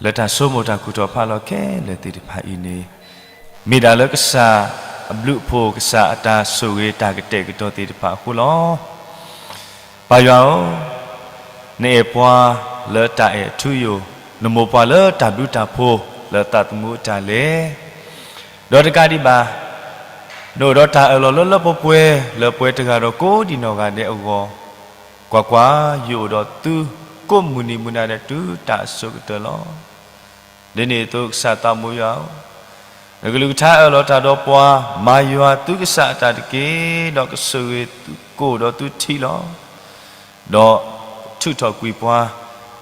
လၢတၢ်ဆိကမိၣ်တၢ်ကူၣ်ထီၣ်ဖးလီၤခဲလၢာ်သ့ၣ်တဖၣ်အံၤန့ၣ်, မ့ၢ်ဒၣ်လၢကစၢ်အဘျုးအဖှိၣ် ကစၢ်အတၢ်ဆိၣ်ဂ့ၤတၢ်ကတဲာ်ကတီၤသ့ၣ်တဖၣ်အဃိလီၤ. ပၢ်ယွၤဧၢ, နအဲၣ်ပှၤလၢတၢ်အဲၣ်ထူယိာ်, နမိၢ်ပှၢ်လၢတၢ်ဘျုးတၢ်ဖှိၣ်လၢသးသမူအတၢ်လဲၤ, ဒီးတကးဒံးဘၣ်, နအိၣ်ဒီးတၢ်အၢၣ်လီၤလၢလၢပှဲၤပှဲၤ လၢပှဲၤတဂၤဒီးကိးဒံးနီၢ်ဂၤဒဲးအဂီၢ်, ကွၢ်ကွၢ်, ယအိၣ်ဒီးသုကိးမုၢ်နံၤမုၢ်နၤဒဲးတုၤတၢ်အစိၤကတၢၢ်လီၤ. ဒ်န့ၣ်အသိးကစၢ်သးဘိယွၤဧၢ, နကလုၢ်ကထါအၢၣ်လီၤတၢ်ဒီးပှၤ, မၤယွၤသုကစၢ်အတၢ်တက့ၢ်, ဒီးကဆိၣ်ဂ့ၤသုကိၢ်ဒီးသုထံလီၤ. ဒီးထုးထီၣ်ကွံာ်ပှၤ,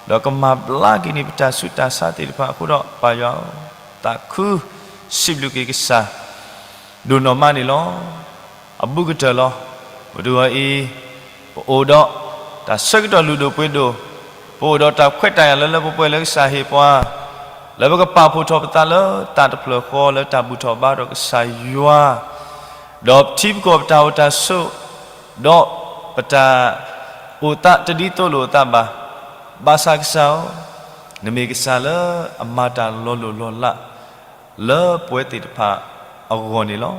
ဒီးကမၤဘျါက့ၤန့ၢ်ပတၢ်ဆူးတၢ်ဆါသ့ၣ်တဖၣ်အဃိဒီး ပၢ်ယွၤဧၢ, သးခုစံးဘျုးက့ၤကစၢ် ဒိၣ်နီၢ်မးန့ၣ်လီၤ. အဘူးကတၢၢ်လီၤ. ပတဂီၤအံၤ, ပအိၣ်ဒီးတၢ်ဆၢကတီၢ်လုၢ်ဒိၣ်ပှ့ၤဒိၣ်, ပအိၣ်ဒီးတၢ်ခွဲးတၢ်ယာ်လၢလၢပှဲၤပှဲၤလၢကစၢ်ဟ့ၣ်ပှၤ, လၢပကပာ်ဖှိၣ်ထီၣ်ပသးလၢသးတဖျၢၣ်ဃီလၢတၢ်ဘူၣ်ထီၣ်ဘါထီၣ်ကစၢ်ယွၤ, ဒီးပထံပကီၢ်ပတၢ်အိၣ်တၢ်ဆိး, ဒီးပတၢ်အိၣ်သးတဒ်သိးလိာ်အသးဘၣ်, ဘၣ်ဆၣ်ကစၢ်ဧၢ, နမ့ၢ်ကစၢ်လၢအမၤတၢ်လီၤလိၢ်လီၤလး လၢပဝဲသ့ၣ်တဖၣ်အဂီၢ်န့ၣ်လီၤ.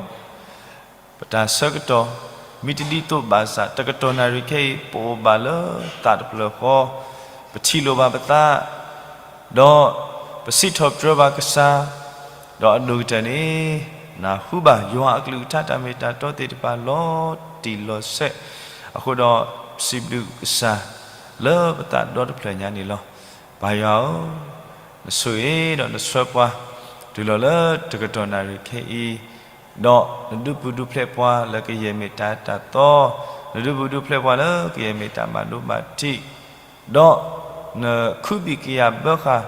ပတၢ်ဆၢကတီၢ် မ့ၢ်တဒ်သိးဘၣ်ဆၣ် တကတီၢ်နၣ်ရံၣ်ခဲအံၤ ပအိၣ်ဘၣ်လၢသးတဖျၢၣ်ဃီ, ပထံၣ်လိာ်ဘၣ်ပသး, ဒီးပစံးထီၣ်ပတြၢၤဘၣ်ကစၢ်, ဒီးအဒိၣ်ကတၢၢ်န့ၣ် နၢ်ဟူဘၣ်ယွၤအကလုၢ်ကထါတၢ်မ့ၢ်တၢ်တီသ့ၣ်တဖၣ်လီၤတံၢ်လီၤဆဲး, အဃိဒီးစံးဘျုးကစၢ်လၢပသးဒီတဖျၢၣ်ညါန့ၣ်လီၤ. ပၢ်ယွၤဧၢ, နဆိၣ်ဂ့ၤဒီးနဆှၢပှၤ တုၤလီၤလၢတကတီၢ်နၣ်ရံၣ်ခဲအံၤ, ဒီးနဒုးပူၤဒုးဖျဲးပှၤလၢကယဲၢ်မ့ၢ်တၢ်အၢတၢ်သီ, နဒုးပူၤဒုးဖျဲးပှၤလၢကယဲၢ်မ့ၢ်တၢ်ဘၣ်ဒိဘၣ်ထံး, ဒီးနခုဘံၣ်ကယာ်ဘၢဃာ်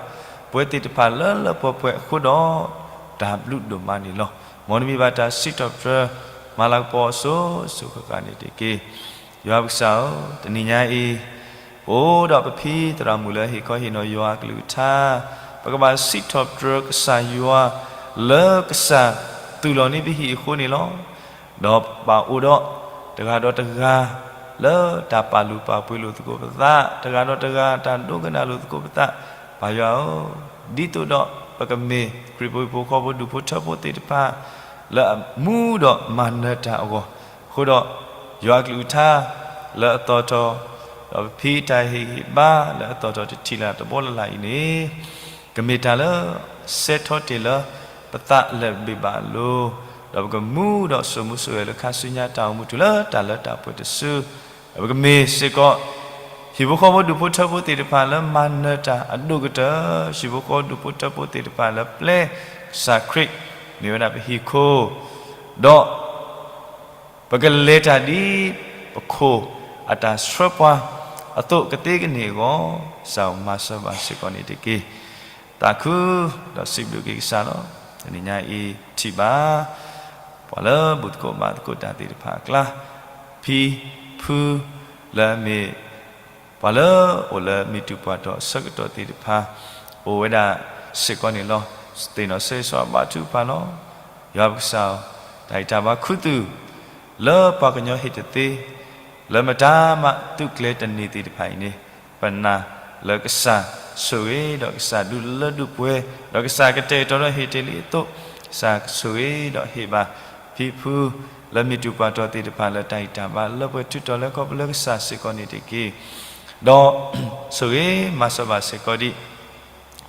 ပဝဲသ့ၣ်တဖၣ်လၢလၢပှဲၤပှဲၤအဃိဒီး တၢ်ဘျုးဒိၣ်မးန့ၣ်လီၤ. မ်နမံၤဘၣ်တၢ်စံးထီၣ်ပတြၢၤ မၤလၤကပီၤအစိၤစိၤဃၣ်ဃၣ်န့ၣ်တက့ၢ်. ယွၤပကစၢ်ဧၢ, တနံၤညါအံၤ, ပအိၣ်ဒီးပဖံသရၣ်မုၣ်လၢဟ့ၣ်ခီဟ့ၣ်နီၤယွၤအကလုၢ်ကထါ, ပကဘၣ်စံးထီၣ်ပတြၢၤကစၢ်ယွၤလၢကစၢ်သူၣ်လီၤန့ၢ်ပဟံၣ်အဃိန့ၣ်လီၤ. ဒီးပဘၣ်အိၣ်ဒီးတဂၤဒီးတဂၤ လၢတၢ်ပာ်လုၢ်ပာ်ပှ့ၤလိာ်သကိးပသး, တဂၤဒီးတဂၤတၢ်ဒိကနၣ်လိာ်သကိးပသး, ပၢ်ယွၤဧၢ, ဒ်သိးဒီးပကမ့ၢ်ခရံာ်ဖိဟံၣ်ဖိဃီဖိဒူၣ်ဖိထၢဖိသ့ၣ်တဖၣ် လၢအမူဒီးမၤနၢၤတၢ်အဂီၢ်, အဃိဒီး ယွၤအကလုၢ်ကထါလၢအသီၣ်ထီၣ်, ဒီးပဖံတၢ်ဟ့ၣ်ဂံၢ်ဟ့ၣ်ဘါလၢအသီၣ်ထီၣ်တထံၣ်လၢတဘီလၢ်လၢ်အံၤန့ၣ်, ကမ့ၢ်တၢ်လၢစဲထီၣ်တ့ၢ်လၢပသးလၢာ်ဘ့ၣ်ဘၣ်အလိၤ, ဒီးပကမူဒီးစိာ်မူစိာ်ဂဲၤလၢခါဆူညါတၢ်အိၣ်မူတုၤလၢတၢ်လၢတၢ်ပှဲၤတစု, ဒီးပကမ့ၢ်စ့ၢ်ကီး ဟံၣ်ဖိဃီဖိဒူၣ်ဖိထၢဖိသ့ၣ်တဖၣ်လၢမၤနၢၤတၢ်အဒိၣ်ကတၢၢ်, ဟံၣ်ဖိဃီဖိဒူၣ်ဖိထၢဖိသ့ၣ်တဖၣ်လၢပျဲကစၢ်ခရံာ်မ့ၢ်ဝဲဒၣ်ပဟံၣ်ခိၣ်, ဒီး ပကလဲၤတၢ်ဒ်ပခိၣ်အတၢ်ဆှၢပှၤအသိးကသ့ကန့ၢ်အဂီၢ်, ကစၢ်ဧၢ, မၤစၢၤဘၣ်စ့ၢ်ကီးန့ၣ်တက့ၢ်. သးခုဒီးစံးဘျုးက့ၤကစၢ်လီၤ. တနံၤညါအံၤထံၣ်ဘၣ် ပှၤလၢဘူၣ်သကိးဘါသကိးတၢ်သ့ၣ်တဖၣ်အကျါ, ဖံဖုလၢအမ့ၢ် ပှၤလၢအိၣ်လၢမ့ၢ်တူၢ်ပှၤတီၤအဆၢကတီၢ်သ့ၣ်တဖၣ် အိၣ်ဝဲဒၣ်စ့ၢ်ကီးန့ၣ်လီၤ. သ့ၣ်နီၣ်ဆၢဂ့ၤဆၢဝါဘါထုကဖၣ်လီၤ. ယွၤပကစၢ်ဧၢ, တၢ်ဂံၢ်တၢ်ဘါခူသူၣ် လၢပှၤကညီဟ့ၣ်တသ့ လၢမတၤမးသုးကျဲၤတန့ၢ်သ့ၣ်တဖၣ်အံၤန့ၣ်, ပနာ်လၢကစၢ်ဆိၣ်ဂ့ၤဒီးကစၢ်ဒုးလၢဒုးပှဲၤ, ဒီးကစၢ်ကတဲာ်ကတီၤဒီးဟ့ၣ်တ့ၢ်လံအသိး, ကစၢ်ဆိၣ်ဂ့ၤဒီးဟ့ၣ်ဘၣ်ဖံဖုလၢမ့ၢ်တူၢ်ပှၤတီၤသ့ၣ်တဖၣ်လၢတၢ်ဂံၢ်တၢ်ဘါလၢပှဲၤထုးထီၣ်လၢခီဖျိလၢကစၢ်စ့ၢ်ကီးန့ၣ်တက့ၢ်. ဒီးဆိၣ်ဂ့ၤမၤစၢၤဘၣ်စ့ၢ်ကီးဒံး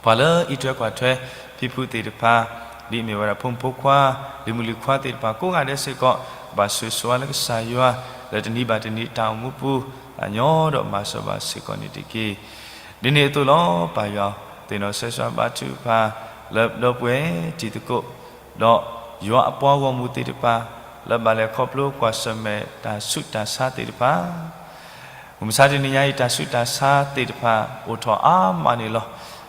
ပှၤလၢအအံးထွဲကွၢ်ထွဲဖံဖုသ့ၣ်တဖၣ်, ဒ်အမ့ၢ်ဝဲဒၣ်ဖိမုၣ်ဖိခွါ, လံၤမုၣ်လံၤခွါသ့ၣ်တဖၣ်ကိးဂၤဒဲးစ့ၢ်ကီး, ဘၣ်ဆိၣ်ဂ့ၤဆိၣ်ဝါလၢကစၢ်ယွၤ, လၢတနံၤဘၣ်တနံၤတၢ်အိၣ်မူပူၤ, သးညီဒီးမၤစၢၤဘၣ်စ့ၢ်ကီးန့ၣ်တက့ၢ်. ဒ်န့ၣ်အသိးလီၤ. ပၢ်ယွၤဧၢ, သ့ၣ်နီၣ်ဆၢဂ့ၤဆၢဝါဘါထုကဖၣ် လၢပဒီပုၢ်ဝဲၢ်တံၤသကိး, ဒီးယွၤအပှၤဂီၢ်မုၢ်သ့ၣ်တဖၣ် လၢဘၣ်လဲၤခီဖျိကွၢ်ဆၢၣ်မဲာ်တၢ်ဆူးတၢ်ဆါသ့ၣ်တဖၣ် မုၢ်မဆါတနံၤညါအံၤ တၢ်ဆူးတၢ်ဆါသ့ၣ်တဖၣ် အိၣ်ထီၣ်အါမးန့ၣ်လီၤ.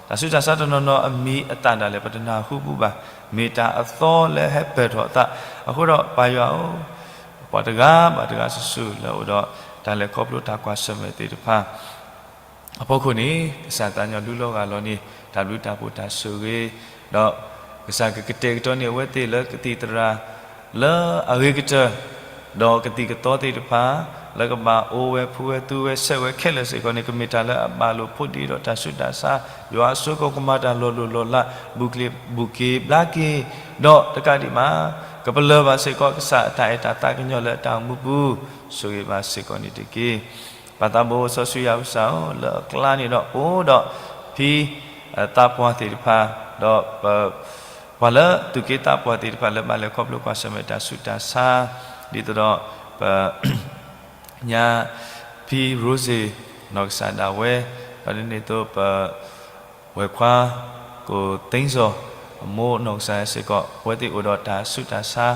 တၢ်ဆူးတၢ်ဆါတနီၤနီၤအမံၤအသၣ်ဒၣ်လဲာ် ပတနၢ်ဟူပူၤဘၣ်. မ့ၢ်တၢ်အသီလၢဟဲပၢၢ်ထီၣ်အသး, အဃိဒီးပၢ်ယွၤဧၢ, ပှၤတဂၤဘၣ်တဂၤစုာ်စုာ်လၢအိၣ်ဒီးတၢ်လဲၤခီဖျိတၢ်ကွၢ်ဆၢၣ်မဲာ်သ့ၣ်တဖၣ် အဖီခိၣ်န့ၣ် ကစၢ်သးညီလူလီၤဂာ်လီၤန့ၣ် တၢ်ဘျုးတၢ်ဖှိၣ်တၢ်ဆိၣ်ဂ့ၤ, ဒီးကစၢ်ကကတဲာ်ကတီၤန့ၢ်အဝဲသ့ၣ်လၢကသံၣ်သရၣ် လၢအဂ့ၤကတၢၢ်, ဒီးကသံၣ်ကသီသ့ၣ်တဖၣ် လၢကဘၣ်အိၣ်ဝဲဖှူဝဲသူဝဲ ဆဲးဝဲခဲလၢာ်စ့ၢ်ကီးန့ၣ် ကမ့ၢ်တၢ်လၢအဘၣ်လိာ်ဖိးဒ့ဒီးတၢ်ဆူးတၢ်ဆါ, ယွၤအစိကမီၤတၢ်လီၤလိၢ်လီၤလး ဘူၣ်က့ၤဘျါက့ၤ, ဒီးတကးဒံးဘၣ် ကပလၢၢ်ဘၣ်စ့ၢ်ကီးကစၢ်အတၢ်အဲၣ်တၢ်သးကညီၤလၢအတၢ်အိၣ်မူပူၤ ဆိၣ်ဂ့ၤဘၣ်စ့ၢ်ကီးန့ၣ်တက့ၢ်. ပၢ်သးဘိစီဆှံယွၤပကစၢ်ဧၢ, လၢအကျါန့ၣ်ဒီးအိၣ်ဒီးဖံ သးပှၢ်သ့ၣ်တဖၣ်, ဒီးပ ပှၤလၢသူၣ်က့သးပှၢ်သ့ၣ်တဖၣ်လၢဘၣ်လဲၤခီဖျိကွၢ်ဆၢၣ်မဲာ်တၢ်ဆူးတၢ်ဆါ, ဒ်သိးဒီးပ ညါ ဖံရိစ့ၤ နီၢ်ကစၢ်ဒၣ်ဝဲ, ဒီးဒ်န့ၣ်အသိးပ ဝဲၢ်ခွါ ကိၣ်သ့စီၤ အမိၢ်နီၢ်ကစၢ်စ့ၢ်ကီး အဝဲသ့ၣ်အိၣ်ဒီးတၢ်ဆူးတၢ်ဆါ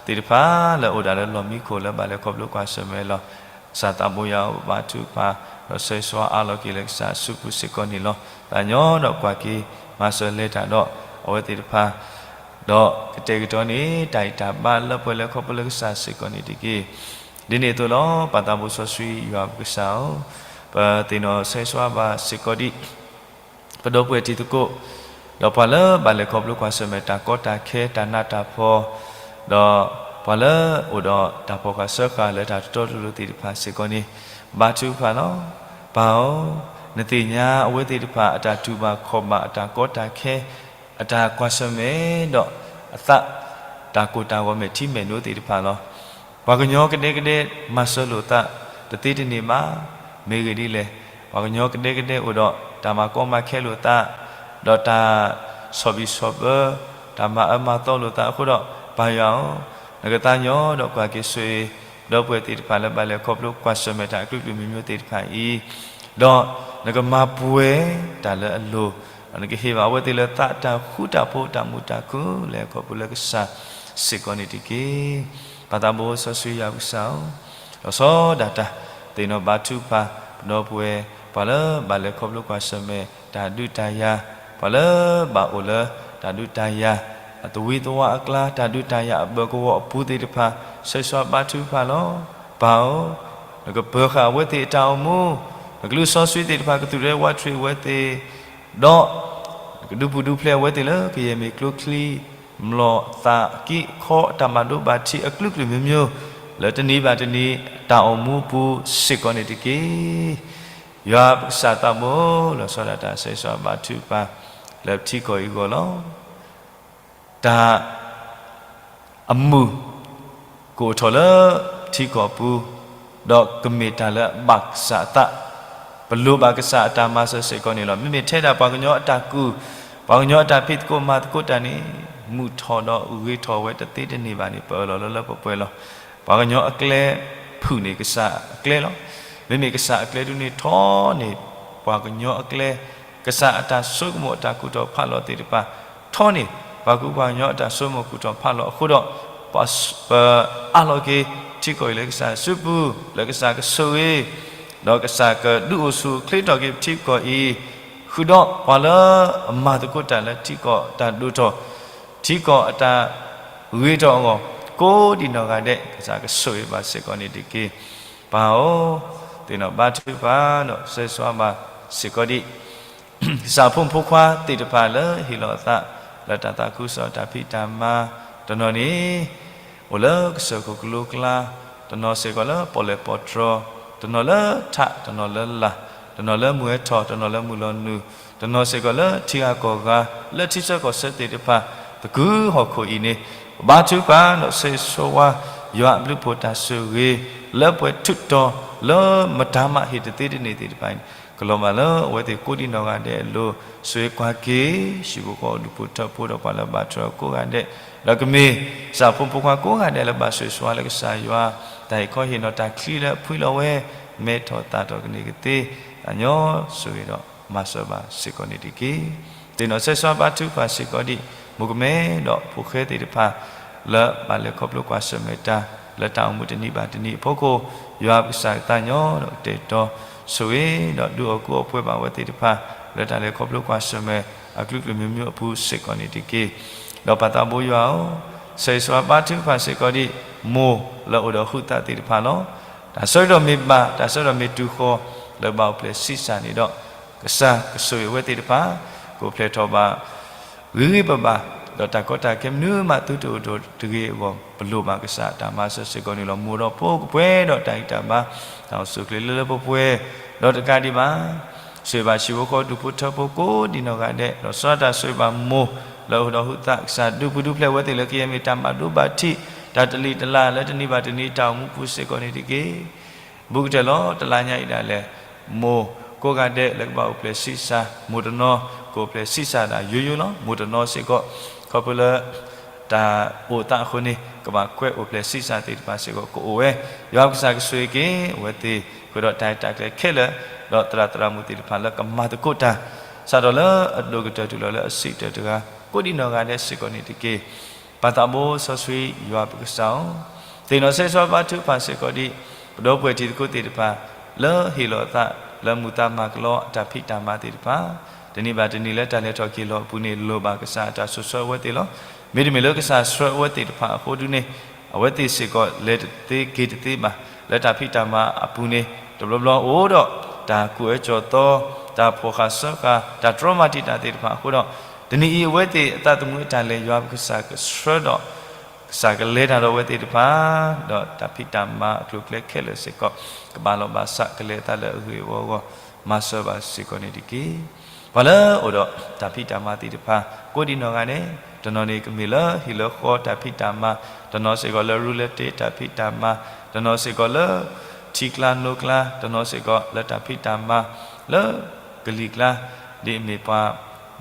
သ့ၣ်တဖၣ်လၢအအိၣ်ဒၣ်လၢလီၢ်မံခိၣ်လၢဘၣ်လဲၤခီဖျိကွၢ်ဆၢၣ်မဲာ်လီၤ. ကစၢ်သးဘိယွၤဧၢ ပဘါထုကဖၣ် ဒီးဆၢဂ့ၤဆၢဝါအါလီၤက့ၤလၢကစၢ်အစုပူၤစ့ၢ်ကီးန့ၣ်လီၤ. သးညီဒီးကွၢ်က့ၤမၤစၢၤလဲၤတၢ်ဒီးအဝဲသ့ၣ်တဖၣ် ဒီးကတဲာ်ကတီၤန့ၢ်တၢ်ဂံၢ်တၢ်ဘါလၢပှဲၤလၢခီဖျိလၢကစၢ်စ့ၢ်ကီးန့ၣ်တက့ၢ်. ဒ်န့ၣ်အသိးလီၤ. ပၢ်သးဘိစီဆှံယွၤပကစၢ်ဧၢ, ပသ့ၣ်နီၣ်ဆၢဂ့ၤဆၢဝါဘၣ်စ့ၢ်ကီးဒံး ပဒီပုၢ်ဝဲၢ်တံၤသကိး, ဒီးပှၤလၢဘၣ်လဲၤခီဖျိကွၢ်ဆၢၣ်မဲာ်တၢ်ကီတၢ်ခဲတၢ်နးတၢ်ဖှီၣ်, ဒီးပှၤလၢအိၣ်ဒီးတၢ်ဖီၣ်ဃာ်စၢဃာ်လၢတၢ်တတီတလိၤသ့ၣ်တဖၣ်စ့ၢ်ကီးန့ၣ်, ဘါထုကဖၣ်လီၤ. ပၢ်ဧၢ, နသ့ၣ်ညါအဝဲသ့ၣ်တဖၣ်အတၢ်တူၢ်ဘၣ်ခီၣ်ဘၣ်အတၢ်ကီတၢ်ခဲ, အတၢ်ကွၢ်ဆၢၣ်မဲာ်ဒီးအသး တၢ်ကိၢ်တၢ်ဂီၤမဲာ်ထံမဲာ်နိသ့ၣ်တဖၣ်လီၤ. ပှၤကညီကဒဲကဒဲမၤစၢၤလိာ်သး တသ့တန့ၢ်ဘၣ်. မ့ၢ်ဂ့ၢ်ဒ်လဲၣ်, ပှၤကညီကဒဲကဒဲအိၣ်ဒီးတၢ်မၤကီမၤခဲလိာ်သး, ဒီးတၢ်ဆီၣ်ဘံၣ်ဆီၣ်ဘၢ, တၢ်မၤအၢမၤသီလိာ်သးအဃိဒီး, ပၢ်ယွၤဧၢ, နကသးညီဒီးကွၢ်က့ၤဆိၣ်ဂ့ၤ ဒီပုၢ်ဝဲၢ်သ့ၣ်တဖၣ်လၢဘၣ်လဲၤခီဖျိကွၢ်ဆၢၣ်မဲာ်တၢ်အကလုာ်ကလုာ်မံၤမံၤသ့ၣ်တဖၣ်အံၤ, ဒီးနကမၤပှဲၤတၢ်လၢအလိၤ, ဒီးနကဟ့ၣ်ဘၣ်အဝဲသ့ၣ်လၢသးတၢ်ဃူတၢ်ဖိးတၢ်မုာ်တၢ်ခုၣ်လၢခီဖျိလၢကစၢ်စ့ၢ်ကီးန့ၣ်တက့ၢ်. ပၢ်သးဘိစီဆှံယွၤပကစၢ်ဧၢ, လီၤဆီဒၣ်တၢ် သ့ၣ်နီၣ်ဘါထုကဖၣ် ပဒီပုၢ်ဝဲၢ် ပှၤလၢဘၣ်လဲၤခီဖျိကွၢ်ဆၢၣ်မဲာ်တၢ်ဒုးတၢ်ယၤ, ပှၤလၢဘၣ်အိၣ်လၢတၢ်ဒုးတၢ်ယၤ အသဝံသဝါအကျါ တၢ်ဒုးတၢ်ယၤအဘၢၣ်ကဝီၤအပူၤသ့ၣ်တဖၣ်, ဆၢဂ့ၤဆၢဝါဘါထုကဖၣ်လီၤ. ပၢ်ဧၢ, နကပၢၤဃာ်အဝဲသ့ၣ်အတၢ်အိၣ်မူ, နကလုၢ်စီဆှံသ့ၣ်တဖၣ်ကသူၣ်ရဲဝးထီၣ်အဝဲသ့ၣ်, ဒီး နကဒုးပူၤဒုးဖျဲးအဝဲသ့ၣ်လၢကယဲၢ်မ့ၢ်ကျိချံ မျိာ်သးကံၢ်ခီအတၢ်ဘၣ်ဒိဘၣ်ထံးအကလုာ်ကလုာ်မံၤမံၤ, လၢတနံၤဘၣ်တနံၤ တၢ်အိၣ်မူအပူၤစ့ၢ်ကီးန့ၣ်တက့ၢ်. ယွၤပကစၢ်သးဘိ, လီၤဆီဒၣ်တၢ်ဆၢဂ့ၤဆၢဝါဘါထုကဖၣ် လၢပထံကီၢ်အံၤအဂီၢ်လီၤ. တၢ် အမုာ် ကအိၣ်ထီၣ်လၢထံကီၢ်ပူၤ, ဒီးကမ့ၢ်တၢ်လၢအဘၣ်ကစၢ်အသး, ပလိၣ်ဘၣ်ကစၢ်အတၢ်မၤစၢၤစ့ၢ်ကီးန့ၣ်လီၤ. မ့မ့ၢ်ထဲဒၣ်ပှၤကညီအတၢ်ကူၣ်, ပှၤကညီအတၢ်ဖံးသကိးမၤသကိးတၢ်န့ၣ် မုာ်ထီၣ်ဒီးဂ့ၤထီၣ်ဝဲတသ့တန့ၢ်ဘၣ်န့ၣ် ပအၢၣ်လီၤလၢလၢပှဲၤပှဲၤလီၤ. ပှၤကညီအကျဲဖုၣ်န့ၣ်ကစၢ်အကျဲလီၤ. မ့မ့ၢ်ကစၢ်အကျဲဒုန့ၣ်ထီန့ၢ် ပှၤကညီအကျဲ, ကစၢ်အတၢ်ဆိကမိၣ်အတၢ်ကူၣ်ထီၣ်ဖးလီၤသ့ၣ်တဖၣ် ထီန့ၢ် ပှၤကူပှၤကညီအတၢ်ဆိကမိၣ်ကူၣ်ထီၣ်ဖးလီၤအဃိဒီး, ပအၢၣ်လီၤက့ၤထံကီၢ်အံၤလၢကစၢ်စုပူၤ, လၢကစၢ်ကဆိၣ်ဂ့ၤ, ဒီးကစၢ်ကဒုးအိၣ်ဆူၣ်အိၣ်ချ့ထီၣ်က့ၤပထံကီၢ်အံၤ, ဃုာ်ဒီးပှၤလၢအမၤသကိးတၢ်လၢထံကီၢ်တၢ်ဒိၣ်ထီၣ်, ထံကီၢ်အတၢ်ဂ့ၤထီၣ်အဂီၢ်, ကိးဒံးနီၢ်ဂၤဒဲး ကစၢ်ကဆိၣ်ဂ့ၤဘၣ်စ့ၢ်ကီးန့ၣ်တက့ၢ်. ပၢ်ဧၢ, သ့ၣ်နီၣ်ဘါထုကဖၣ်ဒီးဆၢဂ့ၤဆၢဝါဘၣ်စ့ၢ်ကီးဒံး ကစၢ်ဖိမုၣ်ဖိခွါသ့ၣ်တဖၣ်လၢဟ့ၣ်လီၤအသး လၢတၢ်သးခုကစီၣ်တၢ်ဖံးတၢ်မၤ, တနီၤန့ၣ် အိၣ်လၢကစၢၢ်ခိၣ်ကလိကျါ, တနီၤစ့ၢ်ကီးလၢပီၣ်လဲၣ်ပီၣ်တြီၤ, တနီၤလၢထး, တနီၤလၢလာ်, တနီၤလၢမုၢ်ဝဲထီၣ်, တနီၤလၢမုၢ်လီၤနုာ်, တနီၤစ့ၢ်ကီးလၢထံဂၤကီၢ်ဂၤ, လၢထံဆၢကီၢ်ဆၢသ့ၣ်တဖၣ်, သကုၤဟီၣ်ခိၣ်အံၤန့ၣ်, ဘါထုကဖၣ်ဒီးဆၢဂ့ၤဆၢဝါ ယွၤအဘျုးဖှိၣ်တၢ်ဆိၣ်ဂ့ၤ လၢပှဲၤထူးတီၤ လၢမတၤမးဟ့ၣ်တသ့တန့ၢ်သ့ၣ်တဖၣ်အံၤန့ၣ် ကလီၤဘၣ်လၢအဝဲသ့ၣ်ကိးဒံးနီၢ်ဂၤဒဲးအလိၤ, ဆိၣ်ဂ့ၤကွၢ်က့ၤ ဟံၣ်ဖိဃီဖိဒူၣ်ဖိထၢဖိဒီးပှၤလၢဘၣ်ထွဲအီၤကိးဂၤဒဲး, ဒီးကမ့ၢ် ကစၢ်ဖိမုၣ်ဖိခွါကိးဂၤဒဲးလၢဘၣ်ဆိၣ်ဂ့ၤဆိၣ်ဝါလၢကစၢ်ယွၤ, တၢ်ဟ့ၣ်ခီဟ့ၣ်နီၤတၢ်ချံလၢအဖှံလီၤဝဲ, မဲထီၣ်သၣ်ထီၣ်ကန့ၢ်ကသ့, သးညီဆိၣ်ဂ့ၤဒီးမၤစၢၤဘၣ်စ့ၢ်ကီးန့ၣ်တက့ၢ်. သ့ၣ်နီၣ်ဆၢဂ့ၤဆၢဝါဘါထုကဖၣ်စ့ၢ်ကီးဒံး မုၣ်ကမဲဒီးဖိဃဲသ့ၣ်တဖၣ် လၢဘၣ်လဲၤခီဖျိကွၢ်ဆၢၣ်မဲာ်တၢ် လၢတၢ်အိၣ်မူတနံၤဘၣ်တနံၤအဖီခိၣ်, ယွၤပကစၢ်ကသးညီဒီးကတဲာ်ကတီၤဆိၣ်ဂ့ၤ ဒီးဒုးအီၣ်ကူအီၣ်ပှဲၤဘၣ်ဝဲသ့ၣ်တဖၣ် လၢတၢ်လဲၤခီဖျိကွၢ်ဆၢၣ်မဲာ်အကလုာ်ကလုာ်မံၤမံၤအပူၤစ့ၢ်ကီးန့ၣ်တက့ၢ်. ဒီးပၢ်သးဘိယွၤဧၢ, ဆၢဂ့ၤဆၢဝါဘါထုကဖၣ်စ့ၢ်ကီးဒ် မိၢ်လၢအိၣ်ဒီးဟုးသးသ့ၣ်တဖၣ်လီၤ. တၢ်ဆၢကတီၢ်မ့ၢ်ဘၣ် တၢ်ဆၢကတီၢ်မ့ၢ်တုၤဃီၤ လၢကဘၣ်အိၣ်ဖျဲၣ်ဆံးစၢ်န့ၣ်ဒီး ကစၢ်ကဆိၣ်ဂ့ၤအဝဲသ့ၣ်တဖၣ် ကအိၣ်ဖျဲၣ်ထီၣ်ဘၣ် ဂ့ၤဂ့ၤဘၣ်ဘၣ်, ဒီးတၢ်ကီတၢ်ခဲမနုၤမးသုတအိၣ်ဒီးတဂ့ၤအဂီၢ် ပလိၣ်ဘၣ်ကစၢ်အတၢ်မၤစၢၤစ့ၢ်ကီးန့ၣ်လီၤ. မိၢ်ဒီးဖိကပှဲၤဒီးတၢ်ဂံၢ်တၢ်ဘါ, တၢ်အိၣ်ဆူၣ်အိၣ်ချ့လၢလၢပှဲၤပှဲၤ, ဒီးတကးဒံးဘၣ် ဆိၣ်ဂ့ၤဘၣ်ဟံၣ်ဖိဃီဖိဒူၣ်ဖိထၢဖိကိးဒံးနီၢ်ဂၤဒဲး, ဒီးစီၤတၢ်ဆိၣ်ဂ့ၤဘၣ်မိၢ်လၢအိၣ်ဒီးဟုးသး ကစၢ်ဒုးပှၤဒုးဖျဲးဝဲသ့ၣ်လၢကယဲၢ်မ့ၢ်တၢ်မၤဒိဘၣ်ထံး တၢ်တလံၤတလၤလၢတနံၤဘၣ်တနံၤတၢ်အိၣ်မူပူၤစ့ၢ်ကီးန့ၣ်တက့ၢ်. ဘူးကတၢၢ်လီၤ တလါညါအံၤဒၣ်လဲာ် မိၢ်ကိးဂၤဒဲးလၢကဘၣ်အိၣ်ဖျဲၣ်ဆံးစၢ်, မိၢ်တနီၤကအိၣ်ဖျဲၣ်ဆံးစၢ်ဒၣ်ယိယိလီၤ. မိၢ်တနီၤစ့ၢ်ကီး ခီဖျိလၢ တၢ်အိၣ်သးအဃိန့ၣ် ကဘၣ်ကွဲးအိၣ်ဖျဲၣ်ဆံးစၢ်သ့ၣ်တဖၣ်စ့ၢ်ကီးကအိၣ်ဝဲ, ယွၤပကစၢ်ကဆိၣ်ဂ့ၤက့ၤအဝဲသ့ၣ် ဃုာ်ဒီးတၢ်ရဲၣ်တၢ်ကျဲၤခဲလၢာ်, ဒီးသရၣ်သရၣ်မုၣ်သ့ၣ်တဖၣ်လၢကမၤသကိးတၢ် စးထီၣ်လၢအဒိၣ်ကတၢၢ်တုၤလီၤလၢအဆံးကတၢၢ်တဂၤ ကိးဒံးနီၢ်ဂၤဒဲးစ့ၢ်ကီးန့ၣ်တက့ၢ်. ပၢ်သးဘိစီဆှံယွၤပကစၢ်ဧၢ, သ့ၣ်နီၣ်ဆၢဂ့ၤဆၢဝါဘါထုကဖၣ်စ့ၢ်ကီးဒ် ပဒီပုၢ်ဝဲၢ်တံၤသကိးသ့ၣ်တဖၣ် လၢဟ့ၣ်လီၤအသးလၢမုာ်သးမၤကလီအတၢ်ဖံးတၢ်မၤသ့ၣ်တဖၣ်, တနံၤဘၣ်တနံၤလၢတၢ်လဲၤထီၣ်က့ၤလီၤအပူၤန့ၣ် လိၣ်ဘၣ်ကစၢ်အတၢ်ဆိၣ်ဆှၢအဝဲသ့ၣ်လီၤ. မ့တမ့ၢ်လၢကစၢ်ဆှၢအဝဲသ့ၣ်တဖၣ်အဃိဒုန့ၣ် အဝဲသ့ၣ်စ့ၢ်ကီးလဲၤတသ့က့ၤတသ့ဘၣ် လၢတၢ်ဖံးတၢ်မၤအပူၤန့ၣ် တဘျီဘျီအိၣ်ဒီးတၢ်ကူၣ်အၢကူၣ်သီ, တၢ်ဖှီၣ်ဃာ်စၢဃာ်, တၢ်တြီမၤတံာ်တာ်သ့ၣ်တဖၣ်အဃိဒီး တနံၤအံၤအဝဲသ့ၣ်အသးသမူအတၢ်လဲၤ ယွၤပကစၢ်ကဆှၢဒီး ကစၢ်ကလဲၤတၢ်ဒီးအဝဲသ့ၣ်တဖၣ်, ဒီးတၢ်ဖံးတၢ်မၤအကျိၤအကျဲခဲလၢာ်စ့ၢ်ကီး ကဘၣ်လီၤဘၣ်စး ကလဲၤအသးလၢအဂ့ၤအဝီအဂီၢ် မၤစၢၤဘၣ်စ့ၢ်ကီးန့ၣ်တက့ၢ်. ပှၤလၢအိၣ်ဒီးတၢ်ဖံးတၢ်မၤသ့ၣ်တဖၣ် ကိးဒံးနီၢ်ဂၤဒဲး, တနီၤန့ၣ်ကမ့ၢ်လၢဟံၣ်လၢဃီတၢ်ဖံးတၢ်မၤ, တနီၤစ့ၢ်ကီးလၢ real estate တၢ်ဖံးတၢ်မၤ, တနီၤစ့ၢ်ကီးလၢ ထံကျါနိကျါ, တနီၤစ့ၢ်ကီးလၢတၢ်ဖံးတၢ်မၤ လၢကလံၤကျါ, ဒ်အမ့ၢ်ပှၤ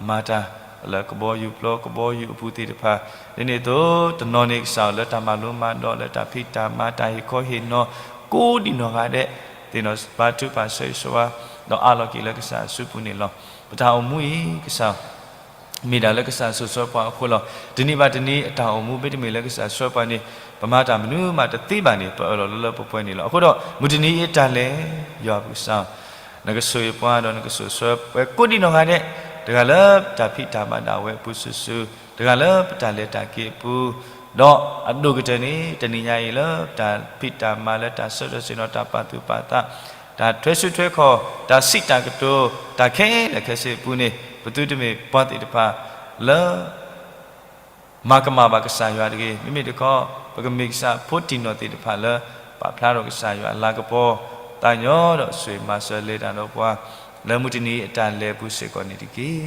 မၤတၢ်လၢကဘီယူၤပျီကဘီယူၤအပူၤသ့ၣ်တဖၣ်, ဒ်န့ၣ်အသိး တနီၤန့ၣ်ကစၢ်လၢတၢ်မၤလိမၤဒိး လၢတၢ်ဖံးတၢ်မၤ တၢ်ဟ့ၣ်ခီဟ့ၣ်နီၤ ကိးဒံးနီၢ်ဂၤဒဲး, သ့ၣ်နီၣ်ဘါထုကဖၣ်ဆၢဂ့ၤဆၢဝါ ဒီးအးလီၤက့ၤလၢကစၢ်အစုပူၤန့ၣ်လီၤ. ပတၢ်အိၣ်မူအံၤ ကစၢ် မ့ၢ်ဒၣ်လၢကစၢ်ဆိၣ်ဆှၢပှၤအဃိလီၤ. တနံၤဘၣ်တနံၤအတၢ်အိၣ်မူ မ့တမ့ၢ်လၢကစၢ်ဆှၢပှၤန့ၣ် ပမၤတၢ်မနုၤမးတသ့ဘၣ်န့ၣ် ပအၢၣ်လီၤလၢလၢပှဲၤပှဲၤန့ၣ်လီၤ. အဃိဒီး မုၢ်တနံၤအံၤအတၢ်လဲၤ ယွၤပကစၢ် နကဆိၣ်ဂ့ၤပှၤ ဒီးနကဆိၣ်ဆှၢပှၤကိးဒံးနီၢ်ဂၤဒဲး, တဂၤလၢပတၢ်ဖံးတၢ်မၤဒၣ်ဝဲအပူၤစုာ်စုာ်, တဂၤလၢပတၢ်လဲၤတၢ်က့ၤအပူၤ, ဒီးအဒိၣ်ကတၢၢ်န့ၣ် တနံၤညါအံၤလၢတၢ်ဖံးတၢ်မၤလၢတၢ်ဆၢထၢၣ်ဆ့ၣ်နီၤ တၢ်ပာ်သူၣ်ပာ်သး, တၢ်ထွဲစုထွဲခီၣ်, တၢ်စံးတၢ်ကတိၤ, တၢ်ခဲလၢာ်ခဲဆ့အပူၤန့ၣ် ပသုတမ့ၢ်ပှၤသ့ၣ်တဖၣ်လၢ မၤကမၣ်ဘၣ်ကစၢ်ယွၤတဂ့ၤ. မ့မ့ၢ်တခီ ပကမ့ၢ်ကစၢ်ဖိတံၢ်နီၢ်သ့ၣ်တဖၣ်လၢ ပာ်ဖျါထီၣ်ကစၢ်ယွၤအလၤကပီၤ, သးညီဒီးဆိၣ်ဂ့ၤမၤစၢၤလဲၤတၢ်ဒီးပှၤ လၢမုၢ်တနံၤအတၢ်လဲၤအပူၤစ့ၢ်ကီးန့ၣ်တက့ၢ်.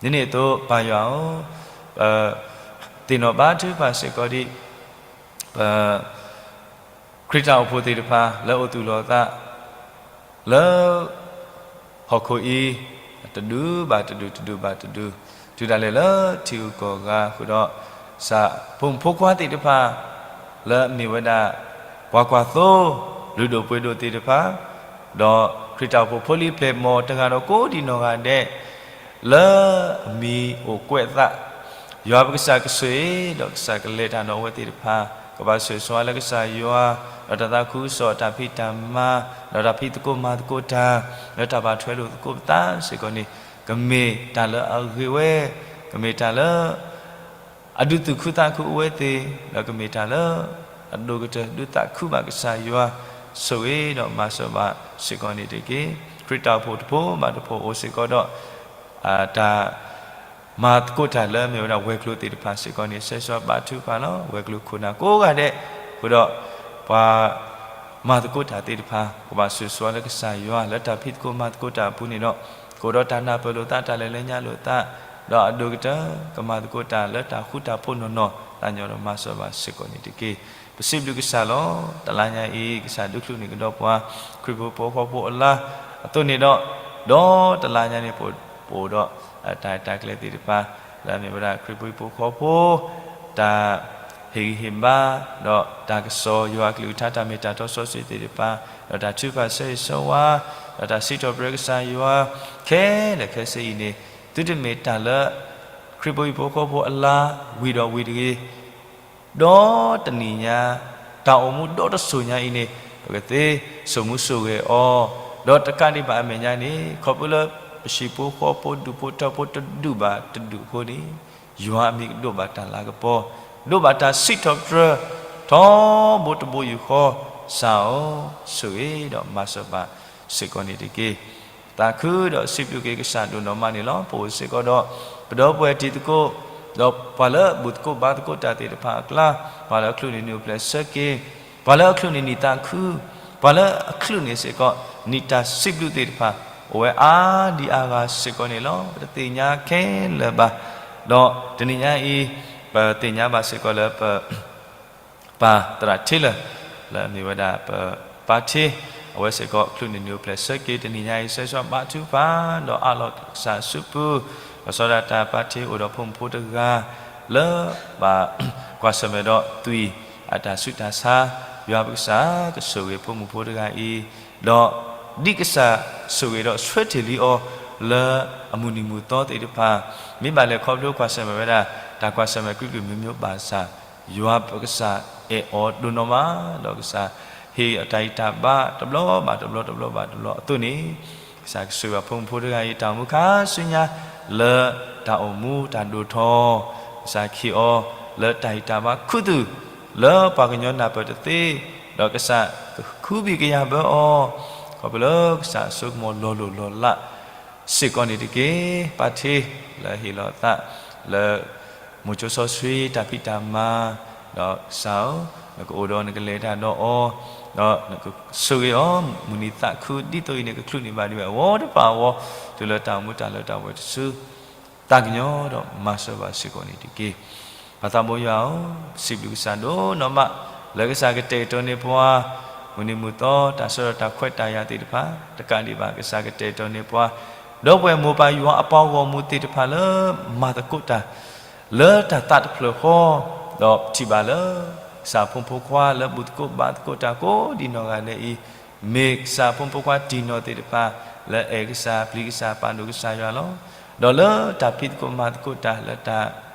ဒ်န့ၣ်အသိး ပၢ်ယွၤဧၢ, ပသ့ၣ်နီၣ်ဘါထုကဖၣ်စ့ၢ်ကီးဒ် ပ ခရံာ်တၢ်အိၣ်ဖှိၣ်သ့ၣ်တဖၣ် လၢအိၣ်သူၣ်လီၤအသး လၢ ဟီၣ်ခိၣ်အံၤ တဒူၣ်ဘၣ်တဒူၣ် တဒူၣ်ဘၣ်တဒူၣ် တုၤဒၣ်လဲာ်လၢထံဂုၤကီၢ်ဂၤဃုာ်ဒီး စးဖိမုၣ်ဖိခွါသ့ၣ်တဖၣ် လၢအမ့ၢ်ဝဲဒၣ် ပှၤကွၢ်သိ လုၢ်ဒိၣ်ပှ့ၤဒိၣ်သ့ၣ်တဖၣ် ဒီးခရံာ်တၢ်အိၣ်ဖှိၣ်ဖိလံၤပျဲၢ်မီၢ်တဂၤဒီးကိးဒံးနီၢ်ဂၤဒဲး လၢအမံၤအိၣ်ကွဲးအသး ယွၤပကစၢ်ကဆိၣ်ဂ့ၤ ဒီးကစၢ်ကလဲၤတၢ်ဒီးအဝဲသ့ၣ်တဖၣ် ကဘၣ်ဆိၣ်ဂ့ၤဆိၣ်ဝါလၢကစၢ်ယွၤ ဒီးတၢ်သးခုကစီၣ် တၢ်ဖံးတၢ်မၤ ဒီးတၢ်ဖံးသကိးမၤသကိးတၢ် လၢတၢ်ဘၣ်ထွဲလိာ်သကိးပသးစ့ၢ်ကီးန့ၣ် ကမ့ၢ်တၢ်လၢအဂ့ၤဝဲ ကမ့ၢ်တၢ်လၢ အဒုးသူၣ်ခုသးခုအဝဲသ့ၣ် ဒီးကမ့ၢ်တၢ်လၢ အဒိၣ်ကတၢၢ်ဒုးသးခုဘၣ်ကစၢ်ယွၤ ဆိၣ်ဂ့ၤဒီးမၤစၢၤဘၣ်စ့ၢ်ကီးန့ၣ်တက့ၢ်. ခရံာ်တၢ်အိၣ်ဖှိၣ်တဖိဘၣ်တဖိအိၣ်စ့ၢ်ကီးဒီး တၢ်မၤသကိးတၢ်လၢအမ့ၢ်ဝဲဒၣ်ဝဲၤကျိၤသ့ၣ်တဖၣ်စ့ၢ်ကီးန့ၣ် ဆၢဂ့ၤဆၢဝါဘါထုကဖၣ်လီၤ. ဝဲၤကျိၤခိၣ်နၢ်ကိးဂၤဒဲး ဃုာ်ဒီး ပှၤ မၤသကိးတၢ်သ့ၣ်တဖၣ် ကဘၣ်ဆိၣ်ဂ့ၤဆိၣ်ဝါလၢကစၢ်ယွၤ လၢတၢ်ဖံးသကိးမၤသကိးတၢ်အပူၤန့ၣ်ဒီး ကအိၣ်ဒီးတၢ်နၢ်ပၢၢ်လိာ်သး တၢ်လဲၤလၢညါလိာ်သး ဒီးအဒိၣ်ကတၢၢ် ကမၤသကိးတၢ်လၢတၢ်ဃူတၢ်ဖိးနီၢ်နီၢ် သးညီဒီးမၤစၢၤဘၣ်စ့ၢ်ကီးန့ၣ်တက့ၢ်. ပစံးဘျုးကစၢ်လီၤ. တလါညါအံၤ ကစၢ်ဒုးချုးန့ၢ်ကဒီးပှၤ ခရံာ်ဖိဖိဃီဖိအလါ အသိးန့ၣ်ဒီး ဒီးတလါညါန့ၣ် ပအိၣ်ဒီး တၢ်ရဲၣ်တၢ်ကျဲၤသ့ၣ်တဖၣ် လၢအမ့ၢ်ဝဲဒၣ်ခရံာ်ဖိဖိဃီဖိ တၢ်ဟ့ၣ်ဂံၢ်ဟ့ၣ်ဘါ ဒီးတၢ်ကစီၣ်ယွၤအကလုၢ်ကထါ တၢ်မ့ၢ်တၢ်တီစီဆှံသ့ၣ်တဖၣ် ဒီးတၢ်ထုကဖၣ်ဆၢဂ့ၤဆၢဝါ ဒီးတၢ်စံးထီၣ်ပတြၢၤကစၢ်ယွၤ ခဲလၢာ်ခဲဆ့အံၤန့ၣ် သုတမ့ၢ်တၢ်လၢ ခရံာ်ဖိဟံၣ်ဖိဃီဖိအလါ ဝံၤဒီးဝံၤတဂ့ၤ ဒီးတနံၤညါ တၢ်အိၣ်မူဒီတစိၤညါအံၤန့ၣ် ပကသ့စိာ်မူစိာ်ဂဲၤအီၤ, ဒီးတကးဒံးဘၣ်အမဲာ်ညါန့ၣ် ခီဖျိလၢပဟံၣ်ဖိဃီဖိဒူၣ်ဖိထၢဖိတဒူၣ်ဘၣ်တဒူၣ်အဃိန့ၣ် ယွၤအမံၤကဒိးဘၣ်တၢ်လၤကပီၤ, ဒိးဘၣ်တၢ်စံးထီၣ်ပတြၢၤ ထီဘိတဘိယူၢ်ဃီ, ကစၢ်ဧၢ, ဆိၣ်ဂ့ၤဒီးမၤစၢၤဘၣ်စ့ၢ်ကီးန့ၣ်တက့ၢ်. သးခုဒီးစံးဘျုးက့ၤကစၢ်ဒိၣ်နီၢ်မးန့ၣ်လီၤ. ပအိၣ်စ့ၢ်ကီးဒီး ပဒီပုၢ်ဝဲၢ်တံၤသကိး, ဒီးပှၤလၢဘူၣ်သကိးဘါသကိးတၢ်သ့ၣ်တဖၣ်အကျါ, ပှၤလၢအချုးန့ၢ်နံၤအိၣ်ဖျဲၣ်ဆၢက့ၤ, ပှၤလၢအချုးန့ၢ်နံၤသးခု, ပှၤလၢအချုးန့ၢ်စ့ၢ်ကီး နံၤတၢ်စံးဘျုးသ့ၣ်တဖၣ် အိၣ်ဝဲအါဒံအါဂၤစ့ၢ်ကီးန့ၣ်လီၤ. ပတသ့ၣ်ညါခဲလၢာ်ဘၣ်, ဒီးတနံၤညါအံၤ ပသ့ၣ်ညါဘၣ်စ့ၢ်ကီးလၢပ ပၢ်သရၣ်ထ့လၢာ် လၢအမ့ၢ်ဝဲဒၣ်ပပၢ်ထ့, အဝဲစ့ၢ်ကီးချုးန့ၢ်နံၤအိၣ်ဖျဲၣ်ဆၢက့ၤ တနံၤညါအံၤ ဆၢဂ့ၤဆၢဝါဘါထုကဖၣ် ဒီးအးလီၤကစၢ်အစုပူၤ, လီၤဆီဒၣ်တၢ်ပၢ်ထ့အိၣ်ဒီးဖိမုၣ်ဖိတဂၤ လၢဘၣ်ကွၢ်ဆၢၣ်မဲာ်ဒီးသွံၣ်အတၢ်ဆူးတၢ်ဆါ, ယွၤပကစၢ်ကဆိၣ်ဂ့ၤဖိမုၣ်ဖိတဂၤအံၤ, ဒီးဒ်ကစၢ်ဆိၣ်ဂ့ၤဒီးဆှၢတ့ၢ်လံအီၤ လၢအမုၢ်နံၤမုၢ်သီသ့ၣ်တဖၣ်, မ့ၢ်ဘၣ်လဲၤခီဖျိကွၢ်ဆၢၣ်မဲာ်ဝဲဒၣ် တၢ်ကွၢ်ဆၢၣ်မဲာ်ကွံာ်ကွံာ်မ့ၢ်မ့ၢ်ဘၣ်ဆၣ် ယွၤပကစၢ်အဲၣ်အီၤဒိၣ်နီၢ်မး, ဒီးကစၢ်ဟ့ၣ်အီၤတၢ်ဂံၢ်တၢ်ဘါတဘျီဘၣ်တဘျီတဘျီဘၣ်တဘျီအသိးန့ၣ်, ကစၢ်ကဆိၣ်ဂ့ၤဘၣ်ဖိမုၣ်ဖိတဂၤအံၤ တၢ်အိၣ်မူခါဆူညါ လၢတၢ်အိၣ်မူတၢ်ဒိၣ်ထီၣ်, ကစၢ်ကဟ့ၣ်အီၤလၢတၢ်ဂံၢ်တၢ်ဘါခူသူၣ် လၢပှၤကညီနၢ်ပၢၢ်တသ့, ဒီးကစၢ်ကဟုကယာ်ဘၢအီၤ, ခီဖျိလၢကစၢ်အစိကမီၤလီၤလိၢ်လီၤလး စ့ၢ်ကီးန့ၣ်တက့ၢ်. ပၢ်ထ့လၢအဟ့ၣ်လီၤအသးလၢ မိၤစိစီဆှံတၢ်ဖံးတၢ်မၤ, ဒီးကစၢ်ဧၢ, နကအိၣ်ဒီးနကလဲၤတၢ်ဒီးအီၤ, ဒီးနကဆိၣ်ဂ့ၤအီၤ မုၢ်နံၤသးခုဒ်သိးအံၤန့ၣ် ကချုးန့ၢ်ဘၣ်ဒ်ဝဲအဝီတဖၣ်အဂီၢ်, တုၤလၢတၢ်အိၣ်မူတၢ်လၢတၢ်ဝဲတစု သးကညီၤဒီးမၤစၢၤဘၣ်စ့ၢ်ကီးန့ၣ်တက့ၢ်. ပၢ်သးဘိယွၤဧၢ, စံးဘျုးကစၢ်ဒိၣ်နီၢ်မး လၢကစၢ်ကတဲာ်ကတီၤန့ၢ်ပှၤ မုၢ်နံၤမုၢ်သီ တၢ်ဆၢဒီးတၢ်ခွဲးတၢ်ယာ်သ့ၣ်တဖၣ်, တကးဒံးဘၣ် ကစၢ်ကတဲာ်ကတီၤန့ၢ်ပှၤ ဒီပုၢ်ဝဲၢ်မိၢ်ပၢ်ယွၤအပှၤဂီၢ်မုၢ်သ့ၣ်တဖၣ်လၢမၤသကိးတၢ် လၢတၢ်သးတဖျၢၣ်ဃီ, ဒီးထံၣ်ဘၣ်လၢ ကစၢ်ဖိမုၣ်ဖိခွါလၢဘူၣ်သကိးဘါသကိးတၢ်ကိးဒံးနီၢ်ဂၤဒဲးအံၤ, မ့ၢ်ကစၢ်ဖိမုၣ်ဖိခွါတံၢ်နီၢ်သ့ၣ်တဖၣ် လၢအဲၣ်ကစၢ် ပျံၤကစၢ် ပာ်ဒိၣ်ကစၢ်ယွၤလီၤ. ဒီးလၢတၢ်ဖံးသကိးမၤသကိးတၢ် လၢတၢ်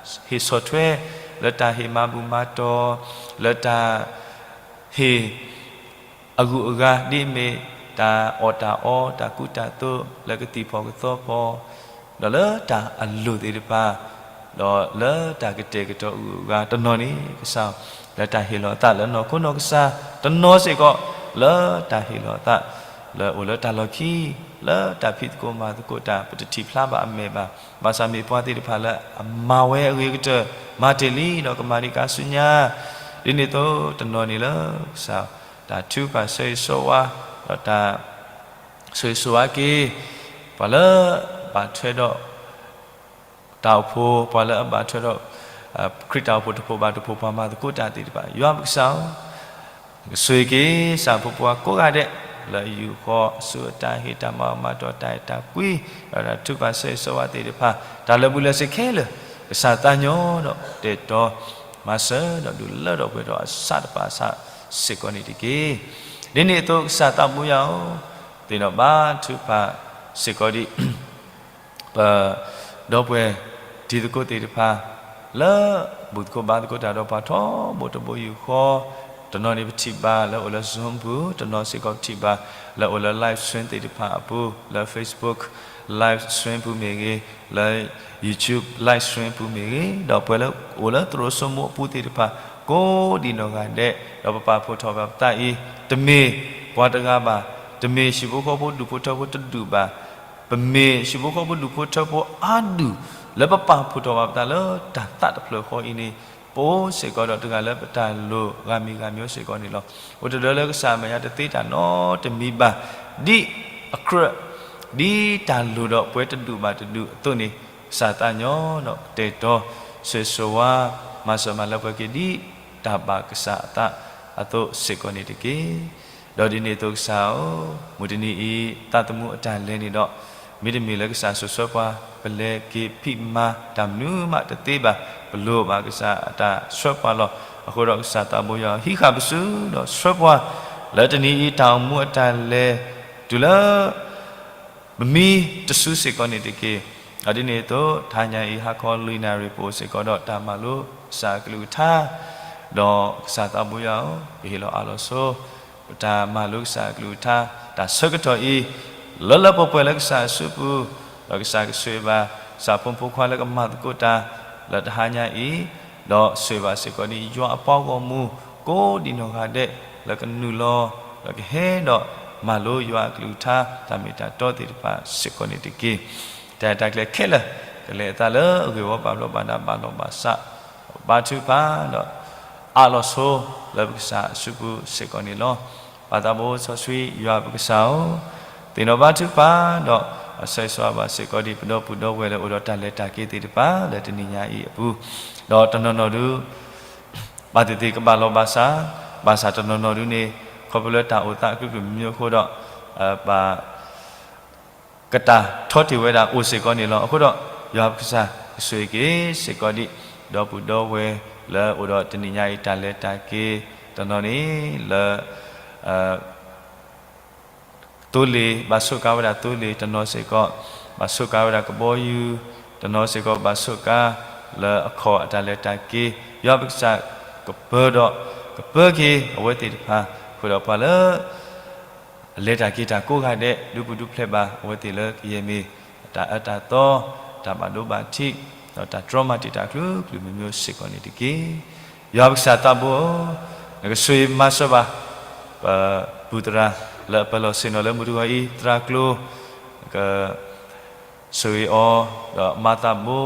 ဟ့ၣ်ဆီၣ်ထွဲ, လၢတၢ်ဟ့ၣ်မၤဘူၣ်မၤတီၤ, လၢတၢ် ဟ့ၣ် အဂုၤအဂၤ ဒ်အမ့ၢ်တၢ်အီၣ်တၢ်အီ တၢ်ကူတၢ်သိး လၢကသံၣ်ဖီၣ်ကသီဖီၣ်, ဒီးလၢတၢ်အလိၣ်သ့ၣ်တဖၣ်, ဒီးလၢတၢ်ကတဲာ်ကတီၤအဂုၤအဂၤတနီၤန့ၣ် ကစၢ် လၢတၢ်ဟ့ၣ်လီၤအသးလၢနီၢ်ခိနီၢ်ကစၢ် တနီၤစ့ၢ်ကီး လၢတၢ်ဟ့ၣ်လီၤအသး လၢအိၣ်လၢတၢ်လီၢ်ခံ လၢတၢ်ဖံးသကိးမၤသကိးတၢ် ပတထံၣ်ဖျါဘၣ်အမဲာ်ဘၣ်. ဘၣ်ဆၣ်မ့ၢ်ပှၤသ့ၣ်တဖၣ်လၢအမၤဝဲအဂ့ၤကတၢၢ် မၤတ့ၢ်လံဒီးကမၤဒံးကါဆူညါ, ဒ်န့ၣ်အသိးတနီၤန့ၣ်လၢ ကစၢ် တၢ်ထုကဖၣ်ဆၢဂ့ၤဆၢဝါ ဒီးတၢ် ဆိၣ်ဂ့ၤဆိၣ်ဝါက့ၤ ပှၤလၢအဘၣ်ထွဲဒီး တၢ်အိၣ်ဖှိၣ်, ပှၤလၢအဘၣ်ထွဲဒီး ခရံာ်တၢ်အိၣ်ဖှိၣ်တဖှိၣ်ဘၣ်တဖှိၣ် ပှၤမၤသကိးတၢ်သ့ၣ်တဖၣ် ယွၤပကစၢ်ဧၢ, ကဆိၣ်ဂ့ၤက့ၤ ကစၢ်ဖိပှၤကိးဂၤဒဲး လၢအယူာ်ဃီ အဆူအတၢ်ဟ့ၣ်တၢ်မၤမၤတီၤတၢ်အဲၣ်တၢ်ကွံ ဒီးတၢ်ထုကဖၣ်ဆၢဂ့ၤဆၢဝါသ့ၣ်တဖၣ် တၢ်လၢာ်ဘူၣ်လၢာ်စ့ၤခဲလၢာ် ကစၢ်သးညီဒီးတဲာ်တီၤ မၤစၢၤဒီးဒုးလၢထီၣ်ပှဲၤထီၣ်အစးတဖၣ်အစးစ့ၢ်ကီးန့ၣ်တက့ၢ်. ဒ်န့ၣ်အသိးကစၢ်သးဘိယွၤဧၢ, သ့ၣ်နီၣ်ဘါထုကဖၣ်စ့ၢ်ကီးဒံး ပ ဒီပုၢ်ဝဲၢ်တံၤသကိးသ့ၣ်တဖၣ် လၢဘူၣ်သကိးဘါသကိးတၢ်ဒီးပှၤထီဘိတဘိယူၢ်ဃီ, တနီၤန့ၣ်ပထံၣ်ဘၣ်လၢအိၣ်လၢ Zoom ပူၤ, တနီၤစ့ၢ်ကီးပထံၣ်ဘၣ်လၢအိၣ်လၢ live stream သ့ၣ်တဖၣ်အပူၤ လၢ Facebook live stream ပူၤမ့ၢ်ဂ့ၤ, လၢ YouTube live stream ပူၤမ့ၢ်ဂ့ၤ, ဒီးပှၤလၢအိၣ်လၢသရိာ်စိမိၣ်အပူၤသ့ၣ်တဖၣ် ကိးဒံးနီၢ်ဂၤဒဲး, ဒီးပပာ်ဖှိၣ်ထီၣ်ဘၣ်ပသးအံၤ, တမ့ၢ်ပှၤတဂၤဘၣ်, တမ့ၢ်ဟံၣ်ဖိဃီဖိဒူၣ်ဖိထၢဖိတဒူၣ်ဘၣ်, ပမ့ၢ်ဟံၣ်ဖိဃီဖိဒူၣ်ဖိထၢဖိအါဒူၣ် လၢပပာ်ဖှိၣ်ထီၣ်ဘၣ်ပသးလၢတၢ်သးတဖျၢၣ်ဃီအံၤန့ၣ်, ပအိၣ်စ့ၢ်ကီးဒီးတဂၤလၢပတၢ်လိၣ်ဂၤမံၤဂၤမံၤစ့ၢ်ကီးန့ၣ်လီၤ. အိၣ်တဒၢလၢကစၢ်အမဲာ်ညါတသ့တၢ်နီတမံၤဘၣ်, ဒ်အကြၢး ဒ်တၢ်လိၣ်ဒီးပှၤတဒူၣ်ဘၣ်တဒူၣ်အသိးန့ၣ်, ကစၢ်သးညီဒီးတဲာ်တီၤ ဆိၣ်ဂ့ၤဆိၣ်ဝါ မၤစၢၤမၤလၢပှဲၤက့ၤဒ်တၢ်ဘၣ်ကစၢ်အသးအသိးစ့ၢ်ကီးန့ၣ်တက့ၢ်. ဒီးဒ်န့ၣ်အသိးကစၢ်ဧၢ, မုၢ်တနံၤအံၤ သးသမူအတၢ်လဲၤန့ၣ်ဒီး, မ့တမ့ၢ်လၢကစၢ်ဆိၣ်ဆှၢပှၤ ပလဲၤက့ၤဖံးမၤတၢ်မနုၤမးတသ့ဘၣ်, ပလိၣ်ဘၣ်ကစၢ်အတၢ်ဆှၢပှၤလီၤ. အဃိဒီးကစၢ်သးဘိယွၤဧၢ, ဟံးဃာ်ပစုဒီးဆှၢပှၤ လၢတနံၤအံၤတၢ်အိၣ်မူအတၢ်လဲၤ တုၤလၢ ပမံတစုစ့ၢ်ကီးန့ၣ်တက့ၢ်. အဒ်န့ၣ်အသိး တဟါညါအံၤ ဟါခီလွံၢ်နၣ်ရံၣ် ပအိၣ်စ့ၢ်ကီးဒီးတၢ်မၤလိကစၢ်အကလုၢ်ကထါ, ဒီးကစၢ်သးဘိယွၤဧၢ, ပဟ့ၣ်လီၤအါလီၤဆိ ပတၢ်မၤလိကစၢ်အကလုၢ်ကထါ တၢ်ဆၢကတီၢ်အံၤ လၢလၢပှဲၤပှဲၤလၢကစၢ်အစုပူၤ, ဒီးကစၢ်ကဆိၣ်ဂ့ၤဘၣ် ကစၢ်ဖိမုၣ်ဖိခွါလၢကမၤသကိးတၢ် လၢတဟါညါအံၤ ဒီးဆိၣ်ဂ့ၤဘၣ်စ့ၢ်ကီးဒ်ယွၤအပှၤဂီၢ်မုၢ် ကိးဒံးနီၢ်ဂၤဒဲး လၢကနုာ်လီၤ ဒီးကဟဲဒီးမၤလိယွၤအကလုၢ်ကထါ တၢ်မ့ၢ်တၢ်တီသ့ၣ်တဖၣ်စ့ၢ်ကီးန့ၣ်တက့ၢ်. တၢ်အဲၣ်တၢ်ကျဲခဲလၢာ် ကလဲၤအသးလၢအဂ့ၢ်ဝီ ပာ်ဘျီးဘၣ်ဒါ ဘၣ်လီၤဘၣ်စး ဘါထုကဖၣ်ဒီး အးလီၤဆိလၢပကစၢ်အစုပူၤစ့ၢ်ကီးန့ၣ်လီၤ. ပၢ်သးဘိစီဆှံယွၤပကစၢ်ဧၢ, သ့ၣ်နီၣ်ဘါထုကဖၣ်ဒီး အဆၢဂ့ၤဆၢဝါဘၣ်စ့ၢ်ကီးဒ်ပဒီပုၢ်ဒီဝဲၢ်လၢအိၣ်ဒီးတၢ်လဲၤတၢ်က့ၤသ့ၣ်တဖၣ် လၢတနံၤညါအံၤအပူၤ, ဒီးတနီၤနီၤဒု ဘၣ်သ့ၣ်သ့ၣ်ကဘၣ်လီၤဘၣ်စး, ဘၣ်ဆၣ်တနီၤနီၤဒုန့ၣ် ခီဖျိလၢတၢ်အိၣ်သးအကလုာ်ကလုာ်မံၤအဃိဒီး ဘၣ် ကတၢ်ထီတ့ၢ်ဝဲဒၣ်အိၣ်စ့ၢ်ကီးန့ၣ်လီၤ. အဃိဒီး ယွၤပကစၢ်ကဆိၣ်ဂ့ၤက့ၤစ့ၢ်ကီးဒ် ဒီပုၢ်ဒီဝဲၢ်လၢအိၣ်ဒီးတနံၤညါအံၤတၢ်လဲၤတၢ်က့ၤ တနီၤန့ၣ်လၢ သိလ့ၣ် ဘၣ်ဆိးကါဝဲဒၣ်သိလ့ၣ်, တနီၤစ့ၢ်ကီး ဘၣ်ဆိးကါဝဲဒၣ်ကဘီယူၤ, တနီၤစ့ၢ်ကီး ဘၣ်ဆိးကါလၢအခီၣ်အတၢ်လဲၤတၢ်က့ၤ, ယွၤပကစၢ်ကပၢၤဒီး ကပၢၤက့ၤအဝဲသ့ၣ်တဖၣ်, ဃုာ်ဒီးပှၤလၢ အလဲၤတၢ်က့ၤတၢ်ကိးဂၤဒဲး ဒုးပူၤဒုးဖျဲးဘၣ်အဝဲသ့ၣ်လၢကယဲၢ်မ့ၢ် အတၢ်အၢတၢ်သီ, တၢ်ဘၣ်ဒိဘၣ်ထံး, ဒီးတၢ်တြီမၤတံာ်တာ်ကလုာ်ကလုာ်မံၤမံၤစ့ၢ်ကီးန့ၣ်တက့ၢ်. ယွၤပကစၢ်သးဘိဧၢ, နကဆိၣ်ဂ့ၤမၤစၢၤဘၣ် ပပုၢ်သရၣ်လၢအပၢၤလီၢ်ဆ့ၣ်နီၤလၢမုၢ်တဂီၤအံၤ သရၣ်ကျိၤ က ဆိၣ်ဂ့ၤအီၤ, ဒီးမၤသးဘိ,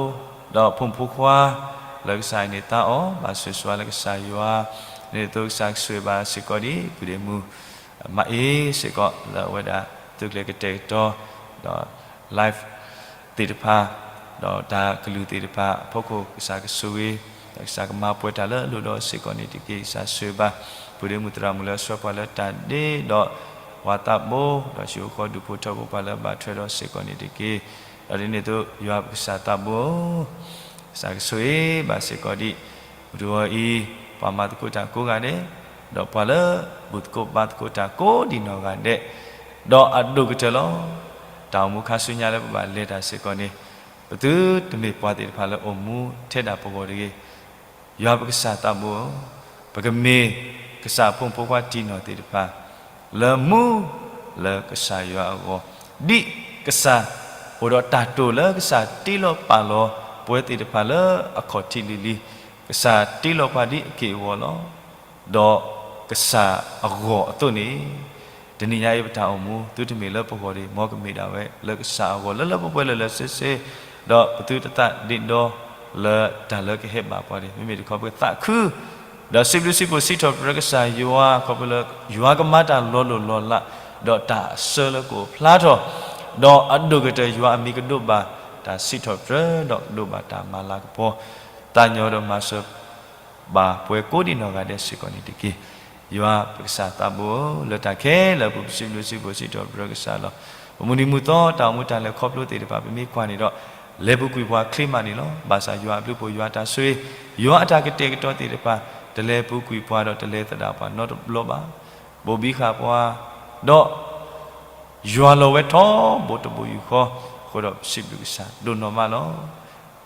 ဒီးဖိမုၣ်ဖိခွါ လၢကစၢ်အံၤန့ၣ်သါအီၤ, ဘၣ်ဆိၣ်ဂ့ၤဆိၣ်ဝါလၢကစၢ်ယွၤ, ဒ်န့ၣ်အသိးကစၢ်ကဆိၣ်ဂ့ၤဘၣ်စ့ၢ်ကီးဒ် ပုၢ်ဒ့မုၣ် မၤအ့စ့ၢ်ကီး လၢအဝဲဒၣ်သုးကျဲၤကတဲာ်ကတီၤ ဒီး live သ့ၣ်တဖၣ်, ဒီးတၢ်ကလုၢ်သ့ၣ်တဖၣ်အဖီခိၣ် ကစၢ်ကဆိၣ်ဂ့ၤ, ဒီးကစၢ်ကမၤပှဲၤတၢ်လၢအလိၣ်ဒီးစ့ၢ်ကီးန့ၣ်တက့ၢ်. ကစၢ်ဆိၣ်ဂ့ၤဘၣ် ပုၢ်ဒ့မုၣ်သရၣ်မုၣ်လၢအဆှၢပှၤလၢတၢ်ဒ့ဒီး ပှၤသးဘိ, ဒီးဟံၣ်ဖိဃီဒူၣ်ဖိထၢဖိပှၤလၢအဘၣ်ထွဲဒီးစ့ၢ်ကီးန့ၣ်တက့ၢ်. ဒီးဒ်န့ၣ်အသိး ယွၤပကစၢ်သးဘိဧၢ, ကစၢ်ကဆိၣ်ဂ့ၤဘၣ်စ့ၢ်ကီးဒ် မုၢ်တဂီၤအံၤ ပှၤမၤသကိးတၢ်ကိးဂၤဒဲး, ဒီးပှၤလၢ ဘူၣ်သကိးဘါသကိးတၢ်ကိးဒံးနီၢ်ဂၤဒဲး, ဒီးအဒိၣ်ကတၢၢ်လီၤ. တၢ်အိၣ်မူခါဆူညါလၢပဘၣ်လဲၤတၢ်စ့ၢ်ကီးန့ၣ်, ပသုတမ့ၢ်ပှၤသ့ၣ်တဖၣ်လၢအိၣ်မူထဲဒၣ်ပဂီၢ်တဂ့ၤ. ယွၤပကစၢ်သးဘိဧၢ, ပကမ့ၢ်ကစၢ်အဖိမုၣ်ဖိခွါတံၢ်နီၢ်သ့ၣ်တဖၣ် လၢမူလၢကစၢ်ယွၤအဂီၢ်, ဒ်ကစၢ်အိၣ်ဒီးတၢ်တိာ်လၢကစၢ်တ့လီၤပာ်လီၤပဝဲသ့ၣ်တဖၣ်လၢအခီၣ်ထံးလံၤလံၤ, ကစၢ်တ့လီၤပှၤဒ်အက့ၢ်အဂီၤလီၤ. ဒီးကစၢ်အဂီၢ်အသိးန့ၣ်, တနံၤညါအံၤပတၢ်အိၣ်မူ သုတမ့ၢ်လၢပဂီၢ်တဂ့ၤ, မ်ကမ့ၢ်ဒၣ်ဝဲလၢကစၢ်အဂီၢ်လၢလၢပှဲၤပှဲၤလၢလၢဆ့ဆ့, ဒီးပသုတသးဒ့ဒီလၢတၢ်လၢကဟဲဘၣ်ပှၤတဂ့ၤ. မ့မ့ၢ်တခီပကသးခု ဒီးစံးဘျုးစံးဖှိၣ်စံးထီၣ်ပတြၢၤကစၢ်ယွၤ ခီဖျိလၢယွၤကမၤတၢ်လီၤလိၢ်လီၤလး, ဒီးတၢ်အဆၢလၢကအိၣ်ဖျါထီၣ်, ဒီးအဒိၣ်ကတၢၢ်ယွၤအမံၤကဒိးဘၣ်တၢ်စံးထီၣ်ပတြၢၤ ဒီးကဒိးဘၣ်တၢ်မၤလၤကပီၤ, သးညီဒီးမၤစၢၤ ဘၣ်ပှၤကိးဒံးနီၢ်ဂၤဒဲးစ့ၢ်ကီးန့ၣ်တက့ၢ်. ယွၤပကစၢ်သးဘိဧၢ, လၢတၢ်ခဲလၢာ်အပူၤ ပစံးဘျုးစံးဖှိၣ်စံးထီၣ်ပတြၢၤကစၢ်လီၤ. ပမုၢ်နံၤမုၢ်သီ တၢ်အိၣ်မူတၢ်လဲၤခီဖျိသ့ၣ်တဖၣ် ပမ့ၢ်ကွၢ်န့ၣ်ဒီး လဲၤပူၤကွံာ်ပှၤချ့မးန့ၣ်လီၤ. ဘၣ်ဆၣ်ယွၤအဘျုးအဖှိၣ် ယွၤတၢ်ဆိၣ်ဂ့ၤ, ယွၤအတၢ်ကတဲာ်ကတီၤသ့ၣ်တဖၣ် တလဲၤပူၤကွံာ်ပှၤဒီးတလဲၤသဒၣ်ပှၤနီတဘျီဘၣ်. ဘိၣ်ဘံဃာ်ပှၤ, ဒီး ယွၤလီၤဝဲထီဘိတဘိယူၢ်ဃီ, အဃိဒီးပစံးဘျုးကစၢ်ဒိၣ်နီၢ်မးလီၤ.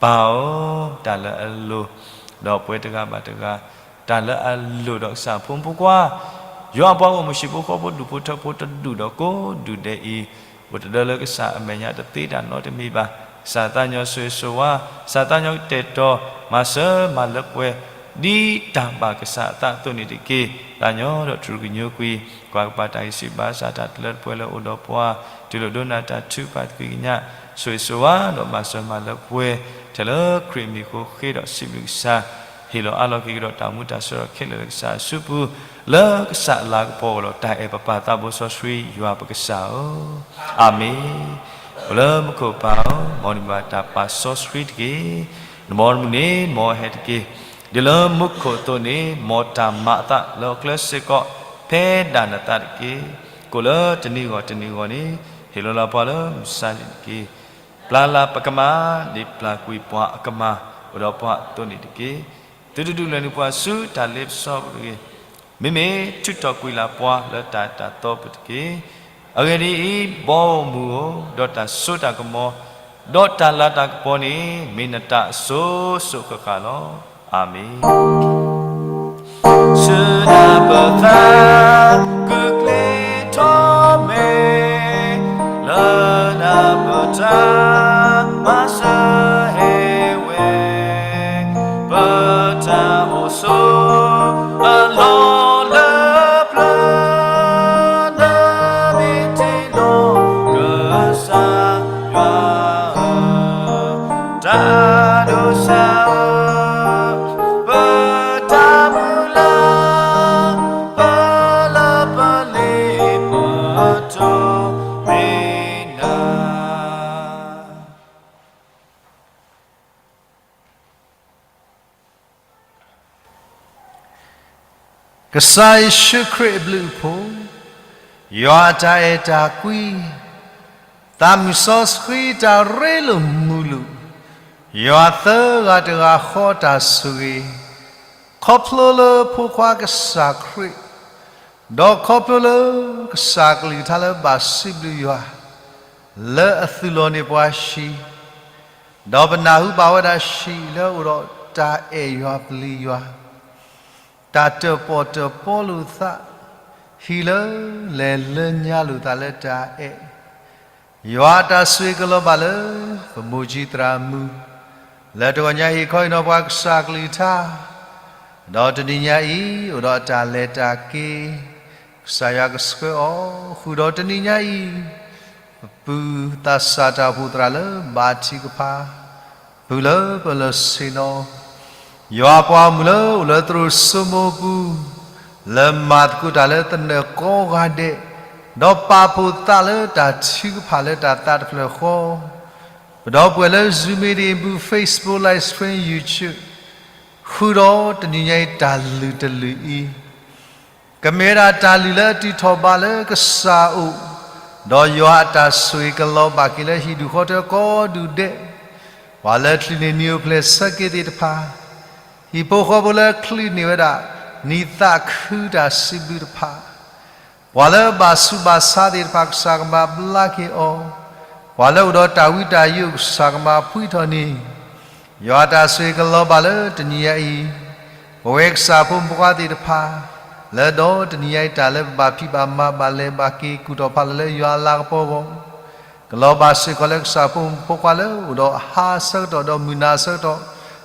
ပၢ်ဧၢ, တၢ်လၢအလိၤ, ဒီးပှၤတဂၤဘၣ်တဂၤ, တၢ်လၢအလိၤဒီးကစၢ်အဖိမုၣ်ဖိခွါ, ယွၤအပှၤဂီၢ်မုၢ်ဟံၣ်ဖိဃီဖိဒူၣ်ဖိထၢဖိတဒူၣ်ဒီးကိးဒူၣ်ဒဲးအံၤ, အိၣ်တဒၢလၢကစၢ်အမဲာ်ညါတသ့တၢ်နီတမံၤဘၣ်. ကစၢ်သးညီဆိၣ်ဂ့ၤဆိၣ်ဝါ, ကစၢ်သးညီကတဲာ်ကတီၤ, မၤစၢၤမၤလၢပှဲၤ, ဒ်တၢ်ဘၣ်ကစၢ်အသးအသိးန့ၣ်တက့ၢ်. သးညီဒီးတြူၢ်ကညိကွံာ် ကွၢ်ကပၤတၢ်ဂံၢ်စၢ်ဘါစၢ် တၢ်တလၢတပှဲၤလၢအိၣ်ဒီးပှၤ, တူၢ်လိာ်ဒိကနၣ်တၢ်ထုကဖၣ်သကွံာ်ကညး, ဆိၣ်ဂ့ၤဆိၣ်ဝါဒီးမၤစၢၤမၤလၢပှဲၤ, ထဲလၢခရံာ်အမံၤအဃိဃ့ဒီးစံးဘျုးကစၢ်, ဟ့ၣ်လီၤအးလီၤက့ၤကဒီးတၢ်အိၣ်မူတၢ်ဆၢကတီၢ်ခဲလၢာ်လၢကစၢ်အစုပူၤ, လၢကစၢ်အလၤကပီၤအဂီၢ်လီၤ. တၢ်အဲၣ်ပပၢ်သးဘိစီဆှံယွၤပကစၢ်ဧၢ, အၤမ့ၣ်. အိၣ်လၢမူခိၣ်ပၢ်ဧၢ, မ်နမံၤဘၣ်တၢ်ပာ်စီဆှံတက့ၢ်. နမ်နမူန့ၣ် မ်ဟဲတက့ၢ်. ဒ်လၢမူခိၣ်အသိးန့ၣ် မ်တၢ်မၤအသးလၢဟီၣ်ခိၣ်ချၢစ့ၢ်ကီး ဖဲဒၣ်နသးတက့ၢ်. ကိၣ်လၢတနံၤဂီၢ်တနံၤဂီၢ်န့ၣ် ဟ့ၣ်လီၤလၢပှၤလၢမုၢ်ဆါနံၤတက့ၢ်. ပျၢ်လၢပကမၤ ဒ်ပျၢ်ကွံာ်ပှၤအကမၤ အိၣ်ဒီးပှၤအသိးန့ၣ်တက့ၢ်. သုတဒုးလဲၤနုာ်ပှၤဆူတၢ်လ့ပစီပူၤတဂ့ၤ. မ့မ့ၢ်ထုးထီၣ်ကွံာ်လၢပှၤလၢတၢ်တၢ်သီပူၤတက့ၢ်. အဂ့ၢ်ဒ်အံၤ, ဘီမုၢ်ဧၢ, ဒီးတၢ်စိတၢ်ကမီၤ, ဒီးတၢ်လၤတၢ်ကပီၤန့ၣ် မ့ၢ်နတၢ်အစိၤစိၤဃၣ်ဃၣ်လီၤ. အၤမ့ၣ်. ဆူနပသး ကုၢ်ကျ့ထီၣ်မ့ၢ် လၢနပတၢ် မၤစၢၤဟ့ၣ်ဝဲ ပတ ကစၢ်ယ့ၣ်ၡူးခရံာ်အဘျုးအဖှိၣ်, ယွၤအတၢ်အဲၣ်တၢ်ကွံ, သးမုၢ်စီဆှံတၢ်ရ့လိာ်မုာ်လိာ်, ယွၤသၢဂၤတဂၤဃီတၢ်ဆိၣ်ဂ့ၤ, ခီဖျိလၢဖိခွါကစၢ်ခရံာ်, ဒီးခီဖျိလၢကစၢ်ကလုၢ်ကထါလၢ ဘၣ်စံးဘျုးယွၤ လၢအသုးလီၤန့ၢ်ပှၤဟံၣ်, ဒီးပနၢ်ဟူဘၣ်ဝဲဒၣ်ဟံၣ်လၢအအိၣ်ဒီးတၢ်အဲၣ်ယွၤပျံၤယွၤ, တၢ်တၢၣ်ပီၣ်တၢၣ်ပီလိာ်သး, ဟံၣ်လၢလဲၤလၢညါလိာ်သးလၢတၢ်အဲၣ်, ယွၤအတၢ်ဆိၣ်ဂ့ၤကလီၤဘၣ်လၢ ပမိၢ်ကၠံသရၣ်မုၣ်, လၢတဂီၤညါအံၤ ခီအံၤနီၤ ပှၤကစၢ်ကလုၢ်ကထါ, ဒီးတနံၤညါအံၤ အိၣ်ဒီးအတၢ်လဲၤတၢ်က့ၤ, ကစၢ်ယွၤကဆှၢအီၤ, ဃုာ်ဒီးတနံၤညါအံၤ ပပုၢ်သးစၢ်တၢ်အိၣ်ဖှိၣ်သရၣ်လၢဘၣ်ထံးကဖၣ်, ပုၢ်လၢပလၢၢ်ဆ့ၣ်နီၤ, ယွၤပှၤဂီၢ်မုၢ်လၢအိၣ်လၢသရိာ်စိမိပူၤ, လၢမၤသကိးတၢ်လၢသနၢၣ်ကိးဂၤဒဲး, ဒီးပာ်ဖှိၣ်သးလၢတၢ်ထုကဖၣ်လၢတၢ်သးတဖျၢၣ်ဃီ, ပဒီပုၢ်ဝဲၢ်လၢ Zoom meeting ပူၤ Facebook live stream YouTube, ဃုာ်ဒီးတနံၤညါအံၤတၢ်လုၢ်တလုၢ်အံၤ ကမ့ၢ်ဝဲဒၣ်တၢ်လုၢ်လၢအတုၤထီၣ်ဘၣ်လၢကစၢ်အအိၣ်, ဒီးယွၤအတၢ်ဆိၣ်ဂ့ၤကလီၤဘၣ်က့ၤလၢဟံၣ်ဒူၣ်ဃီတၢၢ်ကိးဒူၣ်ဒဲး, ပှၤလၢချုးန့ၢ်နံၣ်အိၣ်ဖျဲၣ်ဆၢက့ၤသ့ၣ်တဖၣ်, ဟံၣ်ဖိဃီဖိလၢချုးန့ၢ်ဝဲဒၣ် နံၣ်သးခုတၢ်စံးဘျုးတဖၣ်, ပှၤလၢဘၣ်ဆူးဘၣ်ဆါသ့ၣ်တဖၣ် ကစၢ်ကမၤဘျါက့ၤအီၤ, ပှၤလၢအိၣ်ဒီးတၢ်ဝံတၢ်ယိး ကစၢ်ကမၤဖှံထီၣ်န့ၢ်, ယွၤအတၢ်ဆိၣ်ဂ့ၤကလီၤဘၣ်လၢတနံၤညါအံၤ, ပဝဲကစၢ်ဖိမုၣ်ဖိခွါသ့ၣ်တဖၣ်, လၢဒီးတနံၤညါအံၤ တၢ်လၢပဘၣ်ဖံးဘၣ်မၤဘၣ်လဲၤဘၣ်က့ၤ ကူၣ်ထီၣ်ဖးလီၤလၢယွၤအလၤကပီၤအဂီၢ်, ကလီၤဘၣ်စ့ၢ်ကီးလၢကစၢ်ဖိမုၣ်ဖိခွါလၢအိၣ်ဒီးဟါအဆၢကတီၢ်ဒီးမုၢ်နၤအဆၢကတီၢ်,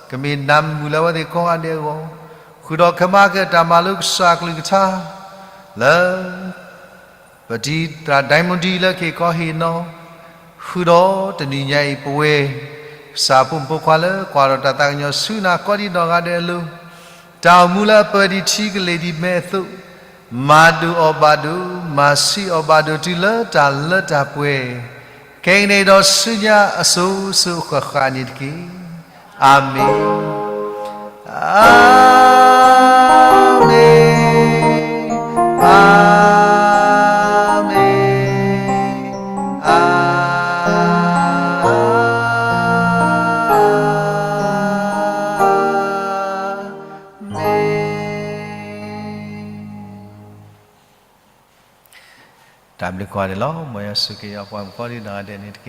ကမ့ၢ်နၤမုၢ်လၢအဝဲသ့ၣ်ကိးဂၤဒဲးအဂီၢ်, ဃုာ်ဒီးခဲမးက့ၤတၢ်မၤလိကစၢ်ကလုၢ်ကထါ, လၢ ပတံၤသရၣ်ဒဲမူဒံလၢကဟ့ၣ်ခီဟ့ၣ်နီၤ, ဃုာ်ဒီးတနံၤညါအံၤ ပဝဲ ကစၢ်ဖိမုၣ်ဖိခွါလၢကွၢ်ထီၣ်တၢ်သးကညီၤဆူနၤကိးဒံးနီၢ်ဂၤဒဲးအလိၤ, တၢ်အိၣ်မူလၢအပၢၢ်ဒံးထံကလ့ၢ်ဒံးမဲအသိး, မၤဒိၣ်အီၣ်ဘၣ်ဒိၣ်, မၤဆံးအီၣ်ဘၣ်ဒိၣ် တုၤလၢတၢ်လၢတၢ်ပှဲၤ, ခဲကနံၣ်အံၤဒီးဆူညါအစိၤစိၤဃၣ်ဃၣ်န့ၣ်တက့ၢ်. အၤမ့ၣ်, အၤမ့ၣ်, အၤမ့ၣ်, အၤမ့ၣ်. တၢ်ဘျုးကိးဂၤဒဲးလီၤ. မ်ယွၤဆိၣ်ဂ့ၤယွၤပှၤမုၣ်ကိးဒံးနီၢ်ဂၤဒဲးန့ၣ်တက့ၢ်.